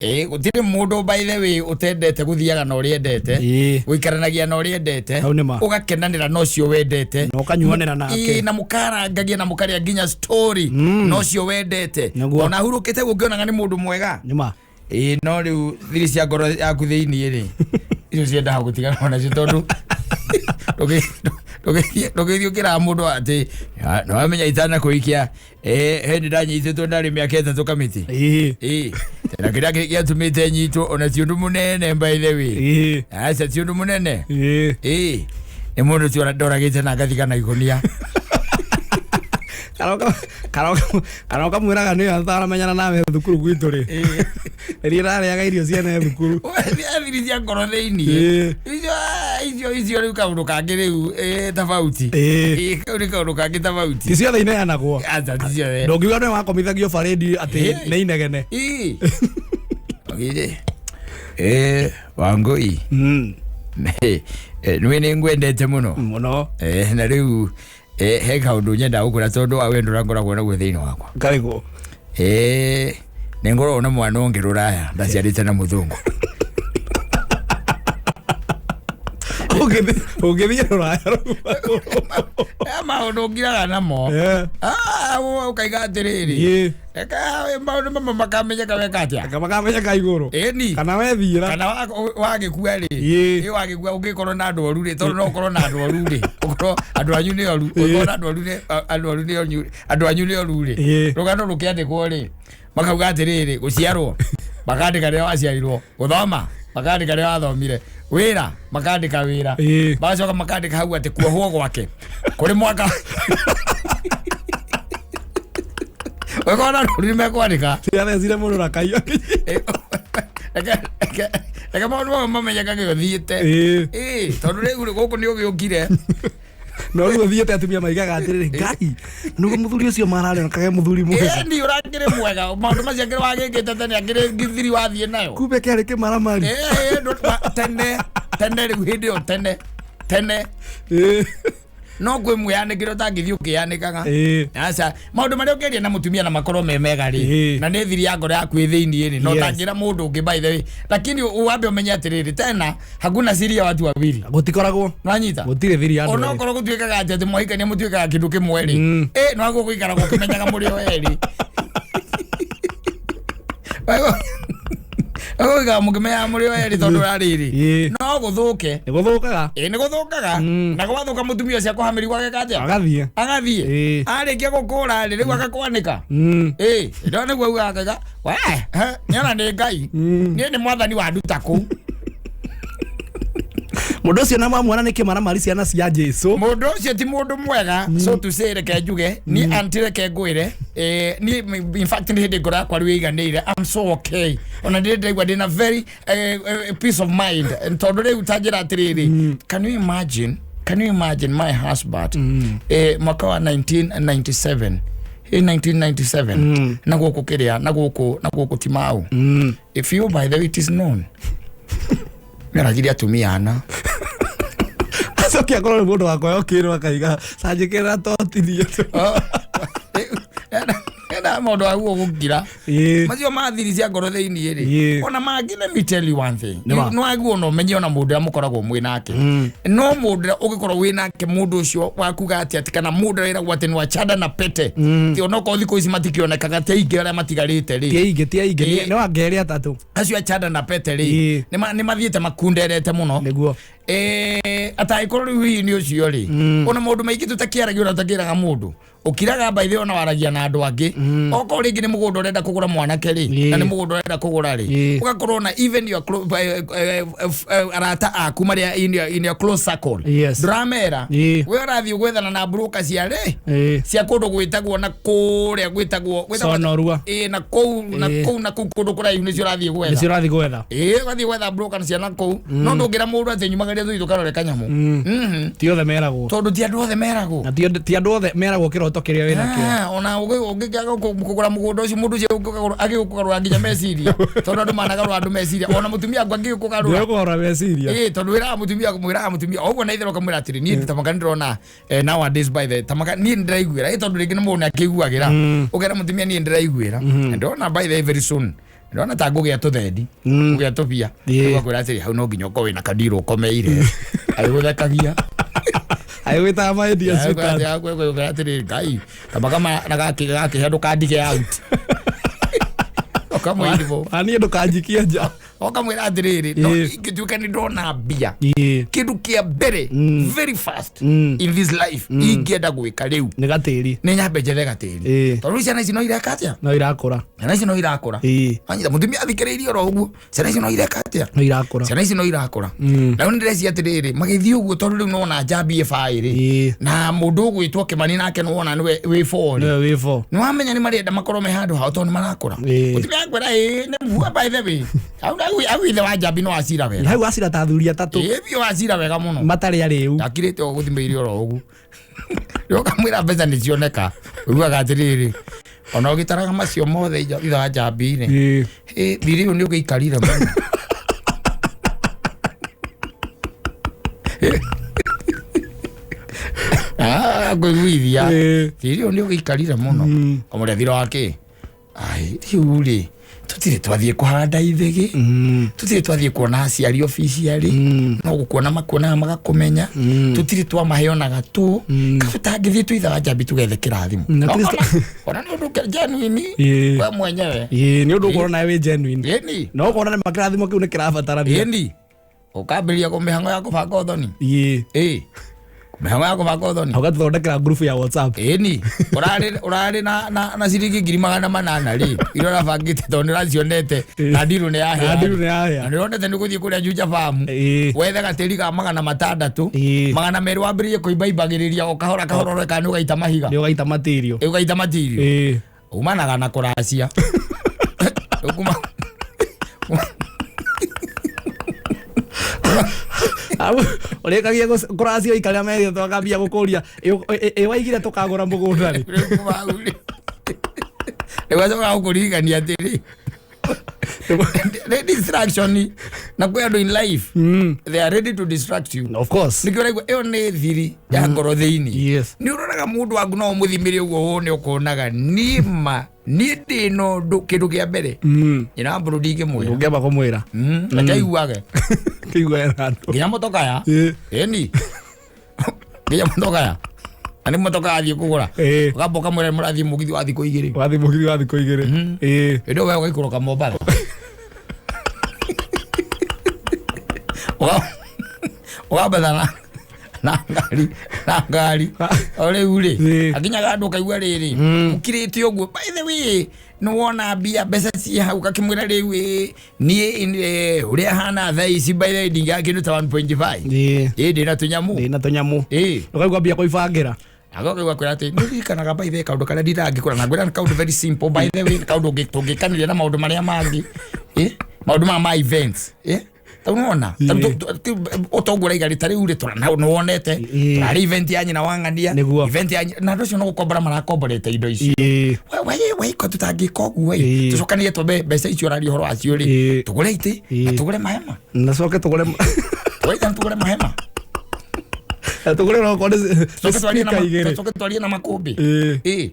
Ĩĩ gũtirĩ mũndũ by the way ũtendete gũthiaga na ũrĩa endete, gũikaranagia na ũrĩa endete, Hau nĩ ma. ũgakenanĩra na ũcio wendete, Na ũkanyuanĩra nake. Ĩĩ, na mũkarangagia na mũkarĩa nginya story na ũcio wendete. Nĩguo. Ona hurũkĩte ũguo ũngĩonaga nĩ mũndũ mwega. Nĩ ma. Ĩĩ no rĩu thiri cia ngoro yaku thĩiniĩ rĩ, icio ciendaga gũtigana nacio tondũ ndũgĩthiĩ ũkĩraga mũndũ atĩ nĩwamenya itanakũhikia hĩndĩ ndanyitĩtwo ndarĩ mĩaka 3 kamĩtĩ. Ĩĩ na kĩrĩa gĩatũmĩte nyitwo ona ti ũndũ mũnene by the way. Aca ti ũndũ mũnene. Ĩĩ nĩ mũndũ ti ndoragĩte na ngathika na igũnia. Kana ũkamwĩraga nĩ ataramenyana nawe thukuru gwitũ rĩ, rĩrĩa ĩrarĩaga irio ciene thukuru. Thiri cia ngoro thĩiniĩ icio, icio rĩu kaũndũ kangĩ rĩu tofauti. Ĩĩ kau nĩ kaũndũ kangĩ tofauti. Ti ciothe ineanagwo. Aca ti ciothe. Ndũngiuga nĩwe wakomithagio barĩndi atĩ nĩ inegene. Ĩĩ Ogire. Wangũi, nĩ nĩ ngwendete mũno. Mũno. Na rĩu he kaũndũ nyendaga gũkwĩra tondũ wa wendo ũrĩa ngoragwo naguo thĩinĩ wakwa. Karĩkũ? Nĩ ngoragwo na mwana ũngĩ rũraya ndaciarĩte na mũthũngũ. Ũngĩthiĩ rũraya rũu. Maũndũ ngiraga namo. Ah, ũkaiga atĩrĩrĩ, reka maũndũ mamwe makamenyeka weka atĩa. Aka makamenyeka igũrũ. Ĩni. Kana wethiĩra. Kana wagĩkua rĩ, ĩ wagĩkua ũngĩkorwo na andũ oru rĩ, tondũ no ũkorwo na andũ oru rĩ, ũkorwo andũ anyu nĩ oru, ũngĩkorwo na andũ oru rĩ, andũ oru nĩ oru, andũ anyu nĩ oru rĩ, rũgano rũkĩandĩkwo rĩ, makauga atĩrĩrĩ, gũciarwo makandĩka rĩrĩa waciarirwo, gũthoma makandĩka rĩrĩa wathomire, wĩra makandĩka wĩra, magacoka makandĩka hau atĩ kuohwo gwake kũrĩ mwaka ũkona rũri nĩ mekwandĩka. Ciathecire mũndũ na kaiyo. Reke maũndũ mamwe mamenyekage ũthiĩte. Ĩĩ tondũ rĩu rĩ, gũkũ nĩ ũgĩũkire. No rĩu ũthiĩte atumia maigaga atĩrĩrĩ, Ngai nĩguo mũthuri ũcio mararĩ kage mũthuri mwega. Ĩni ũrakĩrĩ mwega maũndũ macio akĩrĩ wagĩkĩte tene akĩrĩ ngithiri wathiĩ nayo. Kumbe kĩarĩ kĩmaramari. Ĩĩ, tene tene rĩu hĩndĩ ĩyo tene tene. No kwĩ mwĩyanĩkĩre ũtangĩthiĩ ũkĩyanĩkaga. Aca maũndũ marĩa ũngĩaria na mũtumia na makorwo me mega rĩ, na nĩ thiri ya ngoro yaku ĩ thĩiniĩ rĩ, na ũtangĩra mũndũ ũngĩ by the way, lakini wambe ũmenye atĩrĩrĩ, tena hakuna siri ya watu wawili. Gũtikoragwo. Nwanyita. Gũtirĩ thiri ya andũ erĩ. Onokorwo gũtuĩkaga atĩ atĩ mwahikania mũtuĩkaga kĩndũ kĩmwe rĩ, nĩwagwo gũikara gũkĩmenyaga mũrĩ o erĩ. Gũikara mũkĩmenyaga mũrĩ o erĩ tondũ rarĩrĩ no gũthũke. Nĩ gũthũkaga. Ĩĩ nĩ gũthũkaga. Na gwathuka mũtumia ũcio akũhamĩrigwo ageka atĩa? Agathiĩ. Agathiĩ. Arĩkia gũkũra rĩ, rĩu agakwanĩka. Ĩĩ ndo nĩguo augaga akauga, we nĩona nĩ Ngai. Niĩ nĩ mwathani wanduta kũu. Mũndũ ũcio na mamuona nĩ kĩmaramari ciana cia Jesu. Mũndũ ũcio ti mũndũ mwega, so to say reke njuge, niĩ aunty reke ngwĩre, niĩ in fact nĩ hĩndĩ ngoro yakwa rĩu ĩiganĩire, I'm so okay. Ona ndĩrĩ ndĩraigua ndĩna very peace of mind. Tondũ rĩu ta njĩra atĩrĩrĩ, can you imagine, can you imagine my husband, mwaka wa 1997, 1997, na gũkũ kĩrĩa, na gũkũ, na gũkũ Timau. If you by the way it is known. Nĩaragire atumia ana. Acoke akorwo nĩ mũndũ wakwa okĩrwo akaiga canjĩkĩra totirie. Ena maũndũ aguo gũkira. Macio mathiri cia ngoro thĩiniĩ rĩ. Ona mangĩ let me tell you one thing. Nĩ ma. No aguo no menye ona mũndũ ũrĩa mũkoragwo mwĩ nake. No mũndũ ũrĩa ũngĩkorwo wĩ nake mũndũ ũcio wakuga atĩ atĩ kana mũndũ ũrĩa wĩragwo atĩ nĩ wa chanda na pete. Ti onokorwo thikũ ici matikĩonekaga ti aingĩ arĩa matigarĩte rĩ. Ti aingĩ, ti aingĩ. Nĩ wa ngerĩ atatũ. Acio a chanda na pete rĩ, nĩ mathiĩte makunderete mũno. Nĩguo. Atangĩkorwo rĩu hihi nĩ ũcio rĩ, ona maũndũ maingĩ tũtakĩaragia ona tũtakĩraga mũndũ. Ũkiraga by the way ona waragia na andũ angĩ. Okorwo rĩngĩ nĩ mũgũnda ũrenda kũgũra mwanake rĩ, na nĩ mũgũnda ũrenda kũgũra rĩ, ũgakorwo na even your arata aku marĩa in your close circle. Ndũramera. We ũrathiĩ gwethana na broker cia rĩ, cia kũndũ gwĩtagwo na kũrĩa gwĩtagwo Sonorua. Ĩĩ, na kũu, na kũu, na kũu kũndũ kũraihu nĩcio ũrathiĩ gwetha. Nĩcio ũrathiĩ gwetha. Ĩĩ, ũgathiĩ gwetha broker cia na kũu. No ndũngĩra mũndũ atĩ nyumagaria tũthiĩ tũkarore kanyamũ. Ti othe meragwo. Tondũ ti andũ othe meragwo. Na ti andũ othe meragwo kĩroto kĩrĩa wĩnakĩo. Ona ũngĩkĩaga kũgũra mũgũnda ũcio, mũndũ ũcio agĩgũkũgarũra nginya meciria. Tondũ andũ managarũra andũ meciria. Ona mũtumia waku angĩgĩkũgarũra. Ndĩgũkũgarũra meciria. Ĩĩ, tondũ wĩraga mũtumia, mwĩraga mũtumia. O ũguo na itherũ ũkamwĩra atĩrĩ, niĩ tamaka nĩndĩrona, nowadays by the tamaka niĩ nĩndĩraiguĩra. Ĩĩ, tondũ rĩngĩ nĩ mũndũ nĩakĩiguagĩra. Ũkera mũtumia niĩ nĩndĩraiguĩra. Ndĩrona by the way very soon. Ndona ta ngũgĩa tũthendi, ngũgĩa tũbia. Ũgakwĩra atĩrĩ, hau no nginya ũkorwo wĩna kadiro ũkomeire. Agĩgũthekagia. Agĩgwĩtaga my dear sweetheart. Agĩkwĩra atĩrĩ, Ngai, kama kama na gakĩhe ndũkandige out. Ũkamwĩribũ. Ah, niĩ ndũkanjikie nja. Ũkamwĩra atĩrĩrĩ, no ingĩtuĩka nĩ ndona mbia, kĩndũ kĩa mbere very fast in this life ingĩenda gwĩka rĩu Nĩ gatĩri. nĩ nyambe njethe gatĩri. Tondũ ciana ici no ireka atĩa? No irakũra. Ciana ici no irakũra. Wanyita mũtumia athikĩrĩirie oro ũguo, ciana ici no ireka atĩa? No irakũra. Ciana ici no irakũra. Na rĩu nĩndĩrecia atĩrĩrĩ, magĩthiĩ ũguo, tondũ rĩu nĩwona njambi ĩbaĩrĩ na mũndũ ũgwĩtwo Kĩmani nake nĩwona nĩwe wĩ borĩ. Nĩwe wĩ bo. Nĩwamenya nĩ marenda makorwo me handũ hao tondũ nĩ marakũra. Mũtumia akwĩra ĩĩ nĩ mbua, by the way hau hau ithe wa njambi no acira wega. Hau acira ta athuri atatũ. Ĩĩ biũ, acira wega mũno. Matarĩ arĩu. Ndakirĩte o gũthimĩire oro ũguo. Rĩu ũkamwĩra mbeca nĩ cioneka, ũiguaga atĩrĩrĩ, ona ũgĩtaraga macio mothe ithe wa njambi-rĩ, thirĩ ũyũ nĩ ũgĩikarire mũno. Ah, ngũiguithia. Thirĩ ũyũ nĩ ũgĩikarire mũno. Kamũrĩa thirĩ wa kĩ? Ai, rĩu rĩ, tũtirĩ twathiĩ kũhanda ithĩgĩ, tũtirĩ twathiĩ kuona aciari officially, no gũkuona makuonaga magakũmenya, tũtirĩ twamahe ona gatũ tũtangĩthiĩ tũitha wa njambi tũgethe kĩrathimo. Na No, ona nĩ ũndũ genuine we mwenyewe. Ĩĩ, nĩ ũndũ ũkuona nawe wĩ genuine. Ĩni. Na ũkona nĩ kĩrathimo kĩu nĩ kĩrabatarania. Ĩni, ũkambĩrĩria kũmĩhang'o ya kũbanga ũthoni. Ĩ, mĩhang'o ya kũbanga ũthoni. Ũgatũthondekera ngurubu ya WhatsApp. Ĩni, ũrarĩ na ciringi 800,000 rĩ, iria ũrabangĩte tondũ nĩ ũracionete na ndirũ nĩ yahĩa. Na ndirũ nĩ yahĩa. Na nĩ ũronete nĩ gũthiĩ kũrĩa Juja Farm wethe gatĩri ka 600, 200 wambĩrĩrie kũimbaimbagĩrĩria o kahora kahora ũrore kana nĩ ũgaita mahiga. Nĩ ũgaita matirio. Ĩ, ũgaita matirio. Umanaga na kũracia. Ũrĩkagia kũracia ikarĩa merĩtwo akambia gũkũria, ĩ waigire tũkagũra mũgũnda rĩ? Rĩu kuma hau rĩ, rĩu acoka gũkũririkania atĩrĩ, nĩ distraction, na kwĩ andũ in life they are ready to distract you. Of course. Nĩkĩo ũraigua ĩyo nĩ thiri ya ngoro thĩinĩ. Nĩ ũroraga mũndũ waku no ũmũthimĩre ũguo, ũũ nĩ ũkonaga nĩma niĩ ndĩ na ũndũ. Kĩndũ kĩa mbere, nyina wa mbũrũ ndingĩmwĩra. Ũngĩamba kũmwĩra. Reke aiguage. Kĩiguage na andũ. Nginya mũtokaya. Ĩni, nginya mũtokaya, na nĩ mũtoka athiĩ kũgũra, ũkamba ũkamwĩra mũrathiĩ mũgithi wa thikũ 2. Wathiĩ mũgithi wa thikũ 2. Hĩndĩ ĩyo we ũgaikũrũka Mombatha. Ũgambata na ngari o rĩu rĩ, akinyaga andũ ũkaigua rĩrĩ ũkirĩte ũguo. By the way, nĩ wona mbia, mbeca ciĩ hau, ũgakĩmwĩra rĩu ĩ niĩ ũrĩa hana thaa ici, by the way, ndingĩaga kĩndũ ta 1.5. Ĩ, ndĩna tũnyamũ. Ndĩna tũnyamũ. Ũkaigua mbia kũibangĩra. Agoka kwĩra atĩ nĩririkanaga, by the way, kaũndũ karĩa nditangĩkũra na ngwĩra nĩ kaũndũ very simple, by the way, nĩ kaũndũ tũngĩkanĩria na maũndũ marĩa mangĩ. Maũndũ maya ma events, tau nĩwona ũtonguo ũraiga rĩ, ta rĩu rĩ nĩwonete tũrarĩ event ya nyina wa ng'ania. Nĩguo. Event ya na andũ acio no gũkombora marakomborete indo icio. We waiko tũtangĩka ũguo ĩ, tũcokanĩrie twambe mbeca icio ũraria ũhoro wacio rĩ, tũgũre itĩ na tũgũre mahema. Na coke tũgũre. Tũgũre itĩ na tũgũre mahema. Na tũgũre okorwo nĩ Tũcoke twarie na speaker 2. Tũcoke twarie na makũmbĩ. Ĩ,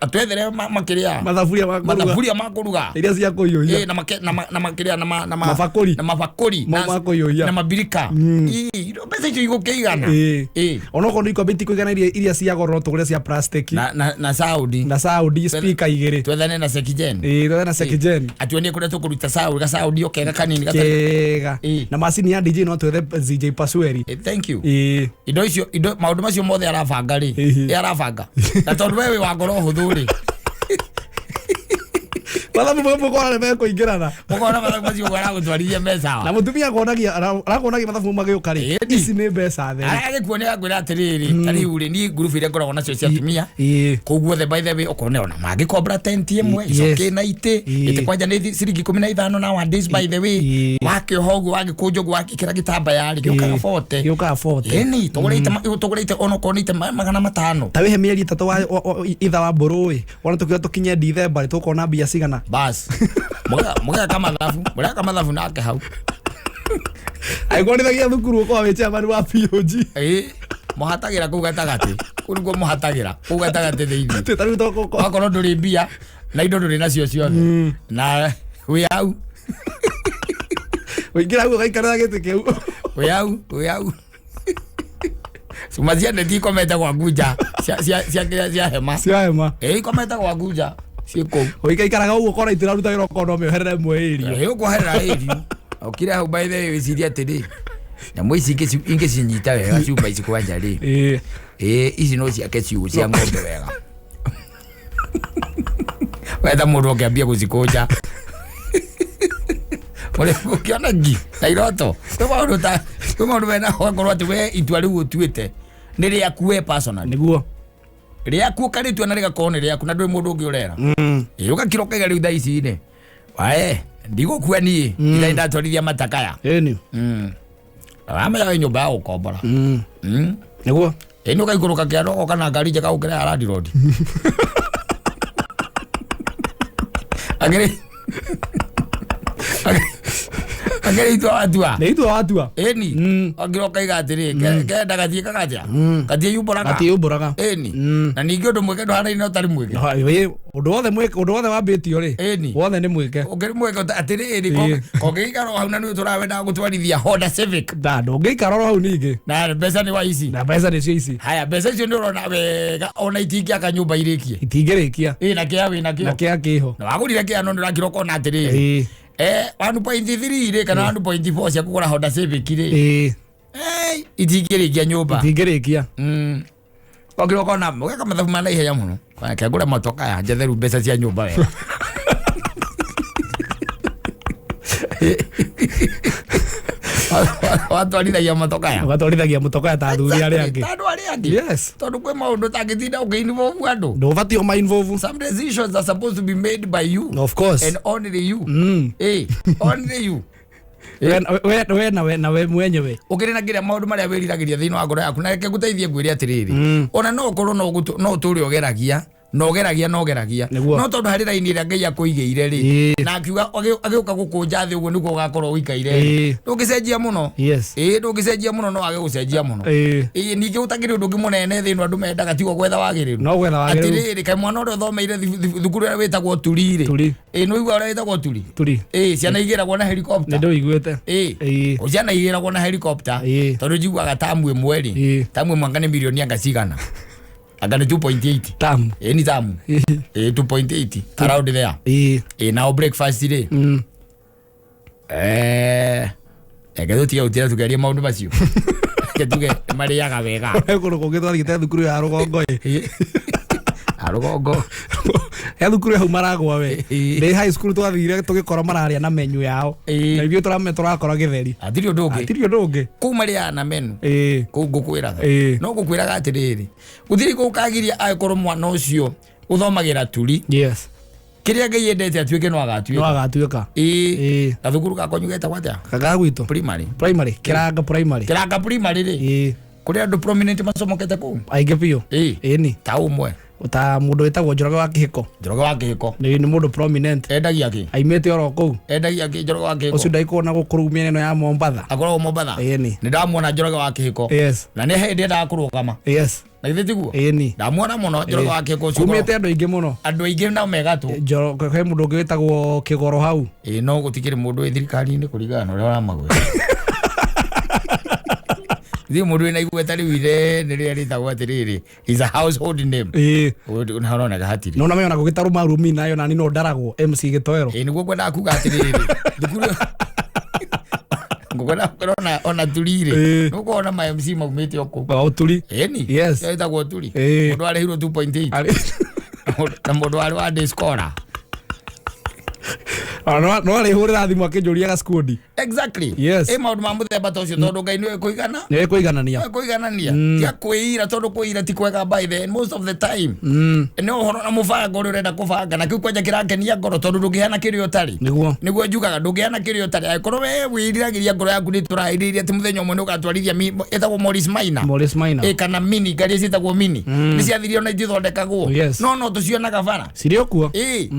atwethere makĩrĩa Mathaburia ma kũruga. Mathaburia ma kũruga. Iria cia kũhiũhia. Ĩ, na make na ma- na makĩrĩa na ma Mabakũri. Na mabakũri. Mau ma kũhiũhia. Na mabirika. Ĩ, indo mbeca icio igũkĩigana. Ĩ. Onokorwo nĩ ikombe itikũigana iria cia goro, no tũgũre cia plastic. Na Saudi. Na Saudi speaker 2. Twethane na Sekijen. Ĩĩ, twethe na Sekijen. Atuonie kũrĩa tũkũruta Saudi, gasaudi o kega kanini Kega. Na macini ya DJ no twethe ZJ Pasueri. Ĩ, thank you. Indo icio, indo maũndũ macio mothe arabanga rĩ, ĩ, arabanga na tondũ we wĩ wa ngoro hũthũ rĩ, Mathabu mũkona nĩ mekũingĩrana. Ũkona mathabu macio ũguo aragũtwarithia mbeca. Na mũtumia arakuonagia mathabu magĩũka rĩ, ici nĩ mbeca theri. Agĩkuonia akwĩra atĩrĩrĩ, ta rĩu rĩ, niĩ ngurubu iria ngoragwo nacio cia atumia kũu guothe, by the way, okorwo ona mangĩkombora tenti ĩmwe, icoke na itĩ. Itĩ kwanja nĩ ciringi 15 nowadays, by the way. Wakĩoha ũguo, wagĩkũnja ũguo, wakĩkĩra gĩtambaya rĩ, gĩũkaga 40. Gĩũkaga 40. Ĩni, tũgũrĩte onokorwo nĩ itĩ 500. Ta wĩhe mĩeri 3 wa itha wa mbũrũ ĩ, wona tũkiuga tũkinye Dithemba rĩ, tũkona mbia cigana? Bas, mũgeka mathabu nake hau. Angĩkuonithagia thukuru ũkorwo wĩ chairman wa POG. Ĩ, mũhatagĩra kũu gatagatĩ, kũu nĩkuo mũhatagĩra, kũu gatagatĩ thĩinĩ. Ta rĩu Wakorwo ndũrĩ mbia na indo ndũrĩ nacio ciothe na Wĩ hau. Ũingĩra hau ũgaikarĩra gĩtĩ kĩu. Wĩ hau, wĩ hau. Cuma cia neti ikomete gwaku nja, cia kĩrĩa, cia hema. Cia hema. Ĩ, ikomete gwaku nja ciĩ kũu. Ũikaikaraga ũguo ũkona itiraruta wĩra, ũkona ũmĩoherere ĩmwe ĩrio. Ĩ, ũkwoherera ĩrio ũkire hau. By the way, wĩcirie atĩrĩ, nyamũ ici ingĩcinyita wega, ciuma ici kwanja rĩ, ĩ, ici no ciake ciugũ cia ng'ombe wega. Wetha mũndũ ũkĩambia gũcikũnja ũkĩona ngi na iroto. Kwĩ maũndũ ta kwĩ maũndũ mena ũgakorwo atĩ we itua rĩu ũtuĩte nĩ rĩaku we personally. Nĩguo. Rĩaku ũkarĩtua na rĩgakorwo nĩ rĩaku na ndũrĩ mũndũ ũngĩ ũrera. Ĩ, ũgakira ũkaiga rĩu thaa ici nĩ wae ndigũkua niĩ ithaa ndatwarithia matakaya. Ĩni. Wamenya wĩ nyũmba ya gũkombora. Nĩguo. Ĩ, nĩ ũgaikũrũka kĩanda ũgoka na ngari njega gũkĩra ya landlord. Akĩrĩ itua watua. Nĩ itua watua. Ĩni, akĩra ũkaiga atĩrĩ, kenda gathiĩ kagatia gathiĩ yumbũraga. Gatiũmbũraga. Ĩni, na ningĩ ũndũ mwĩke ndũhanaine na ũtarĩ mwĩke. Ũndũ wothe mwĩke, ũndũ wothe wambĩtio rĩ, Ĩni. wothe nĩ mwĩke. Ũkĩrĩ mwĩke atĩrĩrĩ, kongĩikara o hau na nĩ tũrawendaga gũtwarithia Honda Civic. Na ndũngĩikara oro hau ningĩ. Na mbeca nĩ wa ici. Na mbeca nĩcio ici. Haya, mbeca icio nĩ ũrona wega ona itingĩaka nyũmba irĩkie. Itingĩrĩkia. Ĩ, na kĩa wĩ Na nakĩo. kĩa kĩho. Na wagũrire kĩa no nĩ ũrakira ũkona atĩrĩrĩ, 1.3 rĩ kana 1.4 cia kũgũra Honda Civic rĩ, itingĩrĩkia nyũmba. Itingĩrĩkia. Wakira ũkona ũgeka mathabu ma naihenya mũno, reke ngũre motoka ya njetheru mbeca cia nyũmba wega. Watwarithagia motoka ya. Ũgatwarithagia mũtoka ta athuri arĩa angĩ. Ta andũ arĩa angĩ. Yes. Tondũ kwĩ maũndũ ũtangĩtinda ũkĩ-involve andũ. Ndũbatiĩ ũma involve. Some decisions are supposed to be made by you Of course. and only you. Only you. We na we mwenyewe. Ũkĩrĩ na kĩrĩa maũndũ marĩa wĩriragĩria thĩinĩ wa ngoro yaku, na reke ngũteithie ngwĩre atĩrĩrĩ, ona no ũkorwo no ũtũre ũgeragia na ũgeragia na ũgeragia, Nĩguo. no tondũ harĩ raini ĩrĩa Ngai akũigĩire rĩ, na akiuga agĩũka gũkũnja thĩ ũguo nĩguo ũgakorwo ũikaire rĩ, ndũngĩcenjia mũno. Ĩĩ, ndũngĩcenjia mũno, no wage gũcenjia mũno. Ĩĩ, ningĩ gũtakĩrĩ ũndũ ũngĩ mũnene thĩ ĩno andũ mendaga tigo gwetha wagĩrĩru. No gwetha wagĩrĩru. Atĩrĩrĩ, kaĩ mwana ũrĩa ũthomeire thukuru ũrĩa wĩtagwo Turi rĩ? Turi. Ĩĩ, nĩ ũigua ũrĩa wĩtagwo Turi? Turi. Ĩĩ, ciana igĩragwo na Nĩ helicopter. ndũiguĩte. Ĩĩ. O ciana igĩragwo na helicopter. Tondũ njiguaga tamu ĩmwe rĩ, tamu ĩmwe anga nĩ mirioni anga cigana, anga nĩ 2.8. Tamu. Ĩĩ, nĩ tamu. Ĩĩ, 2.8 around there. Ĩĩ, nao breakfast rĩ, reke tũtige gũtira tũkĩaria maũndũ macio, reke tuge marĩaga wega. He kũndũ kũngĩ twathiĩte thukuru ya rũgongo ĩ. A rũgongo. He thukuru hau maragwa we. Ndĩ high school twathire tũgĩkora mararĩa na menu yao. Na ithuĩ tũrame tũrakora gĩtheri. Hatirĩ ũndũ ũngĩ. Hatirĩ ũndũ ũngĩ. Kũu marĩaga na menu. Kũu ngũkwĩraga, no ngũkwĩraga atĩrĩrĩ, gũtirĩ gũkagiria angĩkorwo mwana ũcio ũthomagĩra Turi, kĩrĩa Ngai endete atuĩke no No agatuĩka. Agatuĩka. Ĩĩ. Gathukuru gakwanyu getagwo atĩa? Kaga gwitũ. Primary. Primary, Kĩranga Primary. Kĩranga Primary rĩ, kũrĩ andũ prominent macomokete kũu? Aingĩ biũ. Ĩni. Ta ũmwe? Ta mũndũ wĩtagwo Njoroge wa Kĩhĩko. Njoroge wa Kĩhĩko. Nĩ mũndũ prominent. Endagia kĩ? Aimĩte oro kũu. Endagia kĩ Njoroge wa Kĩhĩko? Ũcio ndaikuona gũkũ rĩu mĩena ĩno ya Mombatha. Akoragwo Mombatha? Ĩni. Nĩ ndamuona Njoroge wa Kĩhĩko. Na nĩ hĩndĩ endaga kũrũgama. Na githĩ tiguo? Ĩni. Ndamuona mũno Njoroge wa Kĩhĩko ũcio. Kumĩte andũ aingĩ mũno. Andũ aingĩ nao megatũ. He mũndũ ũngĩ wĩtagwo Kĩgoro hau. Ĩĩ, no gũtikĩrĩ mũndũ wĩ thirikari-inĩ kũringana na ũrĩa ũramagwĩra. Thiĩ mũndũ wĩna igweta rĩu inene rĩrĩa rĩtagwo atĩrĩrĩ is a household name. Na ũroneka hatirĩ. Nona mena gũgĩta rũmarumi nayo nani no ndaragwo MC Gĩtoero. Ĩĩ, nĩguo ngwendaga kuga atĩrĩrĩ, thukuru ngũkwenda gũkorwo ona Turi rĩ, nĩũkuona ma MC maumĩte o kũu. O Turi. Ĩni. Ĩtagwo Turi. Mũndũ arĩhirwo 2.8 na mũndũ warĩ wa day scholar. No arĩhũrĩra thimũ akĩnjũria skundi. Exactly. Ĩ, maũndũ ma mũthemba ta ũcio, tondũ Ngai nĩwe kũigana. Nĩ kũiganania. Nĩwe kũiganania, tia kwĩira, tondũ kwĩira ti kwega by the most of the time. Nĩ ũhoro na mũbango ũrĩa ũrenda kũbanga na kĩu kwanja kĩrakenia ngoro, tondũ ndũngĩheana kĩrĩa ũtarĩ. Nĩguo. Nĩguo njugaga ndũngĩheana kĩrĩa ũtarĩ. Angĩkorwo we wĩriragĩria ngoro yaku nĩ tũrairĩirie atĩ mũthenya ũmwe nĩ ũgatwarithia ĩtagwo Morris Minor. Morris Minor. Ĩ, kana mini, ngari ciĩtagwo mini, nĩ ciathirio na itithondekagwo. No tũcionaga bara. Cirĩ o kuo. Ĩ,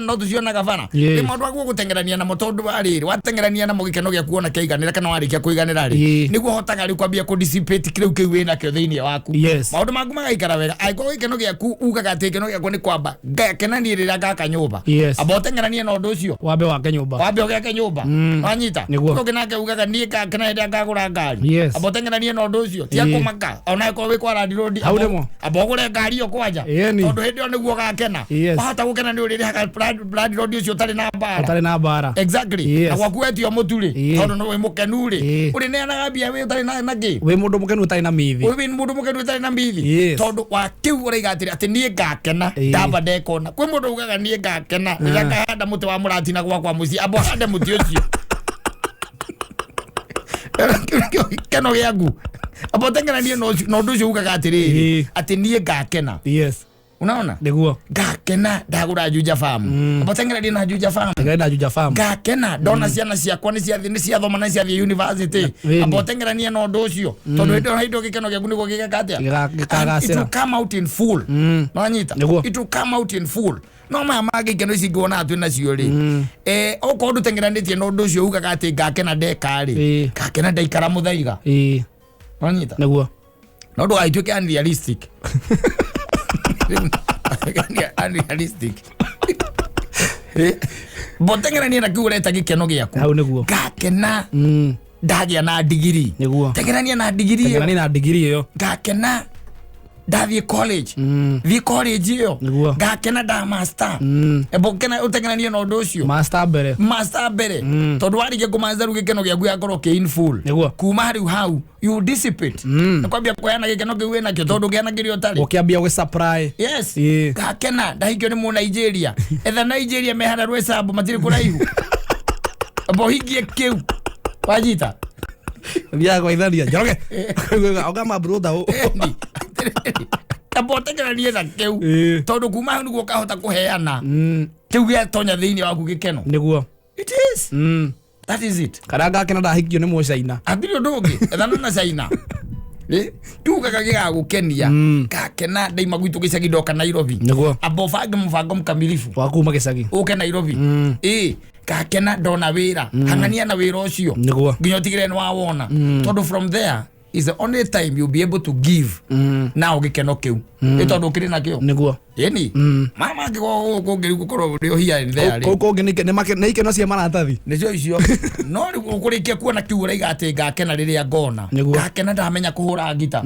no tũcionaga bara. Ĩ, maũndũ. maguo gũteng'erania namo, tondũ warĩrĩ wateng'erania namo gĩkeno gĩaku ona kĩaiganĩra kana warĩkia kũiganĩra rĩ, nĩguo hotaga rĩu kwambia kũ dissipate kĩrĩu kĩu wĩnakĩo thĩinĩ waku. Maũndũ maku magaikara wega. Angĩkorwo gĩkeno gĩaku ugaga atĩ gĩkeno gĩakwa nĩ kwamba ngakena niĩ rĩrĩa ngaka nyũmba, amba ũteng'eranie na ũndũ ũcio. Wambe wake nyũmba. Wambe ũgĩake nyũmba, wanyita? Ũngĩ nake ugaga niĩ ngakena hĩndĩ ĩrĩa ngagũra ngari. Amba ũteng'eranie na ũndũ ũcio tia kũmaka ona ĩkorwo wĩ kwa landlord. Hau nĩmo. Amba ũgũre ngari ĩyo kwanja, tondũ hĩndĩ ĩyo nĩguo ũgakena. Wahota gũkena nĩ ũrĩrĩhaga landlord ũcio ũtarĩ na mbara. Ũtarĩ na mbara. Na gwaku wetio mũtu rĩ, tondũ nĩ wĩ mũkenu rĩ, ũrĩneanaga mbia wĩ ũtarĩ na kĩ. Wĩ mũndũ mũkenu ũtarĩ na mithi. Wĩ mũndũ mũkenu ũtarĩ na mbithi. Tondũ wa kĩu ũraiga atĩrĩ atĩ niĩ ngakena ndamba ndekona. Kwĩ mũndũ ugaga niĩ ngakena rĩrĩa ngahanda mũtĩ wa mũratina gwakwa mũciĩ. Amba ũhande mũtĩ ũcio. Kĩu nĩkĩo gĩkeno gĩaku. Amba ũteng'eranie na ũndũ ũcio ugaga atĩrĩrĩ atĩ niĩ ngakena. Unaona? Nĩguo. Ngakena ndagũra Juja Farm. Amba ũteng'eranie na Juja Farm. Teng'erania na Juja Farm. Ngakena ndona ciana ciakwa nĩ ciathoma na nĩ ciathiĩ university. Amba ũteng'eranie na ũndũ ũcio, tondũ hĩndĩ ĩyo hĩndĩ ĩyo gĩkeno gĩaku nĩguo gĩgeka atĩa? Gĩkagacĩra. And it will come out in full. Nĩwanyita? Nĩguo. It will come out in full. No maya mangĩ ikeno ici nguona twĩ nacio rĩ, okorwo ndũteng'eranĩtie na ũndũ ũcio ugaga atĩ ngakena ndeka rĩ, ngakena ndaikara mũthaiga. Wanyita? Nĩguo. No ndũgagĩtuĩke unrealistic. Unrealistic. Mboteng'eranie na kĩu ũreta gĩkeno gĩaku. Hau nĩguo. Ngakena ndagĩa na ndigiri. Teng'erania na ndigiri ĩyo. Teng'erania na ndigiri ĩyo. Ngakena ndathiĩ college. Thiĩ college ĩyo. Ngakena nda master. Ebo kena ũteng'eranie na ũndũ ũcio. Master mbere. Master mbere, tondũ warĩkia kũmaster rĩu gĩkeno gĩaku gĩgakorwo kĩ in full. Kuma rĩu hau you dissipate. Nĩ kwambia kũheana gĩkeno kĩu wĩnakĩo, tondũ ũngĩana kĩrĩa ũtarĩ. Ũkĩambia gwĩ supply. Ngakena ndahikio nĩ mũnigeria. Etha Nigeria me harĩa Rwesambu, matirĩ kũraihu. Amba ũhingie kĩu, wanyita? Thiaga gwaithania Njoroge oga ma brother ũ. Ĩni. Atĩrĩrĩ, amba ũteng'eranie na kĩu, tondũ kuma hau nĩguo ũkahota kũheana kĩu gĩatonya thĩinĩ waku gĩkeno. It is that is it. Kana ngakena ndahikio nĩ mũcaina. Hatirĩ ũndũ ũngĩ, ethana na China. Tugaga gĩgagũkenia. Ngakena ndaima gwitũ gĩcagi ndoka Nairobi. Amba ũbange mũbango mkamilifu Wa kuma gĩcagi. Ũke Nairobi. Ngakena ndona wĩra. Hang'ania na wĩra ũcio nginya ũtigĩrĩre nĩ wawona, tondũ from there is the only time you'll be able to give now gĩkeno kĩu, ĩ tondũ ũkĩrĩ nakĩo. Ĩni mama angĩkorwo gũkũ rĩu gũkorwo ũrĩ o here and there rĩ. Kũu kũngĩ nĩ ikeno cia maratathi. Nĩcio icio, no rĩu ũkũrĩkia kuona kĩu ũraiga atĩ ngakena rĩrĩa ngona. Ngakena ndamenya kũhũra ngita.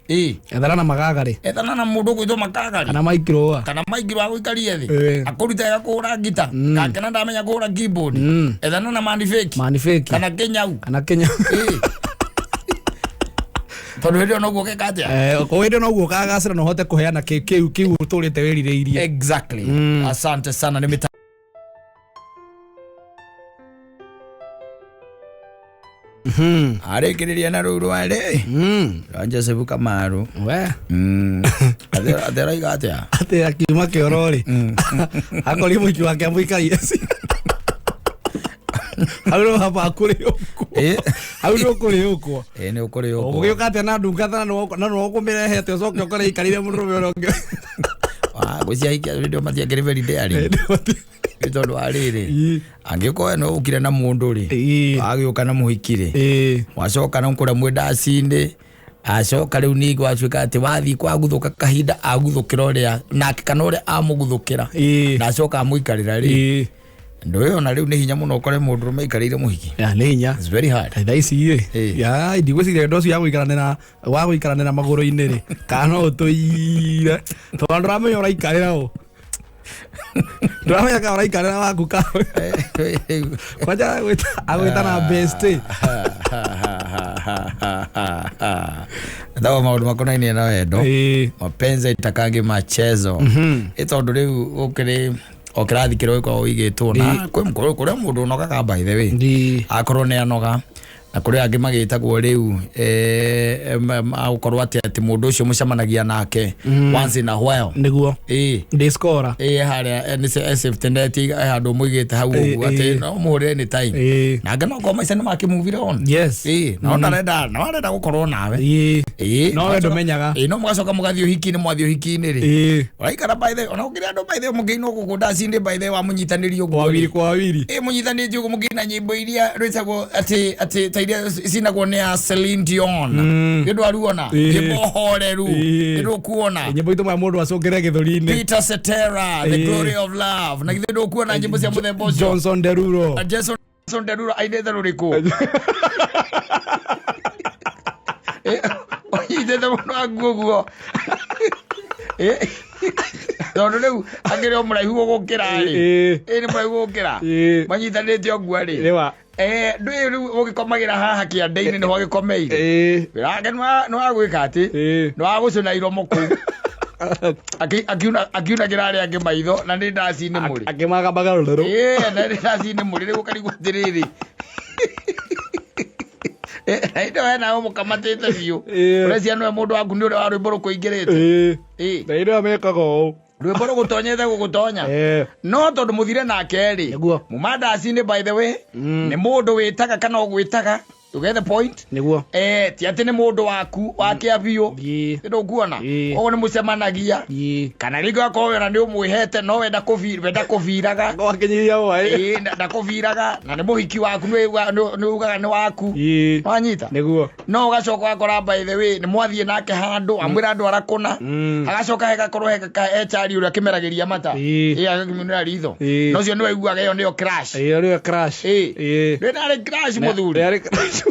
Ethana na magagarĩ. Ethana na mũndũ ũgwĩtwo makagari. Kana maikirũa. Kana maingirwo agũikarie thĩ, akũrute wega kũhũra ngita. Ngakena ndamenya kũhũra keyboard. Ethana na manifeki. Manifeki. Kana kĩnyau. Kana Kenya. Tondũ hĩndĩ ĩyo noguo ũgeka atĩa? O hĩndĩ noguo ũkagacĩra na ũhote kũheana kĩu ũtũrĩte wĩrirĩirie. Exactly. Asante sana nĩ mĩta arĩkĩrĩria na rũu rwarĩ rwa Joseph Kamaru. We. Atĩ araiga atĩa? Atĩ akiuma kĩoro rĩ, akorire mũiki wake amũikarie hau no haba akũrĩ ũkwo. Hau no kũrĩ ũkwo. Ĩ, nĩ ũkũrĩ ũkwo. Ũgũgĩũka atĩa na ndungata na nĩ ũkũmĩrehete ũcoke ũkore ikarire mũndũrũme ũrĩa ũngĩ? Ngwĩciria ahikia hĩndĩ ĩyo matiakĩrĩ very daring, nĩ tondũ wa rĩrĩ, angĩkorwo we no ũkire na mũndũ rĩ, wagĩũka na mũhiki rĩ, wacoka na kũrĩa mwĩ ndaci-inĩ, acoka rĩu ningĩ watuĩka atĩ wathiĩ kwaguthũka kahinda aguthũkĩra ũrĩa nake kana ũrĩa amũguthũkĩra na acoka amũikarĩra rĩ, ndũ ĩyo na rĩu nĩ hinya mũno ũkore mũndũrũme aikarĩire mũhiki. Ya, nĩ hinya. It's very hard. Thaa ici rĩ, ya ndigwĩciria ũndũ ũcio wa gũikaranĩra magũrũ-inĩ rĩ, kana no ũtũire, tondũ ndũramenya ũraikarĩra ũ, ndũramenya kana ũraikarĩra waku ka kwanja agwĩta na best. Thawa maũndũ makonainie na wendo. Mapenzi itakangi machezo, ĩ tondũ rĩu ũkĩrĩ o kĩrathi kĩrĩa ũgĩkoragwo ũigĩtwo na kwĩ kũrĩa mũndũ ũnogaga, by the way. Akorwo nĩ anoga, na kũrĩ angĩ magĩtagwo rĩu agũkorwo atĩ mũndũ ũcio mũcemanagia nake once in a while. Ndĩskora. Ĩ, harĩa nĩ safety net, handũ mũigĩte hau ũguo atĩ no mũhũrĩre anytime. Na angĩ no korwo maica nĩ makĩmuvire on. No ndarenda, no arenda gũkorwo nawe. Ĩĩ, No we ndũmenyaga. Ĩĩ, no mũgacoka mũgathiĩ ũhiki-inĩ, mwathiĩ ũhiki-inĩ rĩ, Ĩĩ. ũraikara by the, ona gũkĩrĩ andũ by the mũkĩina ũguo ndacinĩ by the wamũnyitanĩria ũguo Wawiri rĩ. kwa wawiri. Ĩĩ, mũnyitanĩtie ũguo mũkĩina nyĩmbo iria rwĩtagwo atĩ atĩ ta iria cinagwo nĩ a Celine Dion. Nĩ ũndũ aruona Ĩĩ. nyĩmbo horeru, Ĩĩ. nĩ ndũkuona Nyĩmbo itũmaga mũndũ acũngĩre gĩthũri-inĩ. Peter Cetera, The Ĩĩ. Glory of Love, na githĩ ndũkuona nyĩmbo cia mũthemba ũcio? Johnson Derulo. Jason Derulo ainĩte rũrĩkũ? Eh, ũnyitĩte mũno waku ũguo. Eh, tondũ rĩu akĩrĩ o mũraihu gũgũkĩra rĩ. Ĩĩ. Ĩ nĩ mũraihu gũgũkĩra. Ĩĩ. Manyitanĩte ũguo rĩ. Rĩwa. Eh, ndũĩ rĩu ũgĩkomagĩra haha kĩande-inĩ nĩho agĩkomeire. Ĩĩ. Wĩra wake nĩ wa gwĩka atĩ Ĩĩ. nĩ wa gũcũna iromo kũu. Akiunagĩra arĩa angĩ maitho na nĩ ndaci-inĩ mũrĩ. Akĩmagambaga rũrũ. Ĩĩ, na nĩ ndaci-inĩ mũrĩ rĩu ũkarigwo atĩrĩrĩ. Eh, na hĩndĩ ĩyo we nawe ũmũkamatĩte biũ. Ĩĩ. Ũreciria nĩwe mũndũ waku nĩ ũrĩa wa rwĩmbo rũkũingĩrĩte. Ĩĩ. Ĩĩ. Na hĩndĩ ĩyo mekaga ũũ. Rwĩmbo rũgũtonyete gũgũtonya. Ĩĩ. No tondũ mũthire nake rĩ, Nĩguo. muma ndaci-inĩ by the way, nĩ mũndũ wĩtaga kana ũgwĩtaga, you get the point? Nĩguo. Eh, ti atĩ nĩ mũndũ waku wa kĩa biũ. Ĩĩ. Nĩ ndũkuona? Ĩĩ. Koguo nĩ mũcemanagia. Ĩĩ. Kana rĩngĩ akorwo ona nĩ ũmwĩhete no we ndakũbiraga. Wakinyithia hwaĩ. Ĩĩ, ndakũbiraga na nĩ mũhiki waku nĩ ugaga nĩ waku. Ĩĩ. Wanyita? Nĩguo. No ũgacoka ũgakora by the way nĩ mwathiĩ nake handũ amwĩra andũ arakũna. Agacoka hegakorwo hechari ũrĩa akĩmeragĩria mata. Ĩĩ. Ĩĩ, agakĩmunĩra ritho. Ĩĩ. Na ũcio nĩ waiguaga ĩyo nĩyo crash. Ĩyo nĩyo crash. Ĩĩ. Ĩĩ. Ndĩ narĩ crash mũthuri. Yarĩ crash.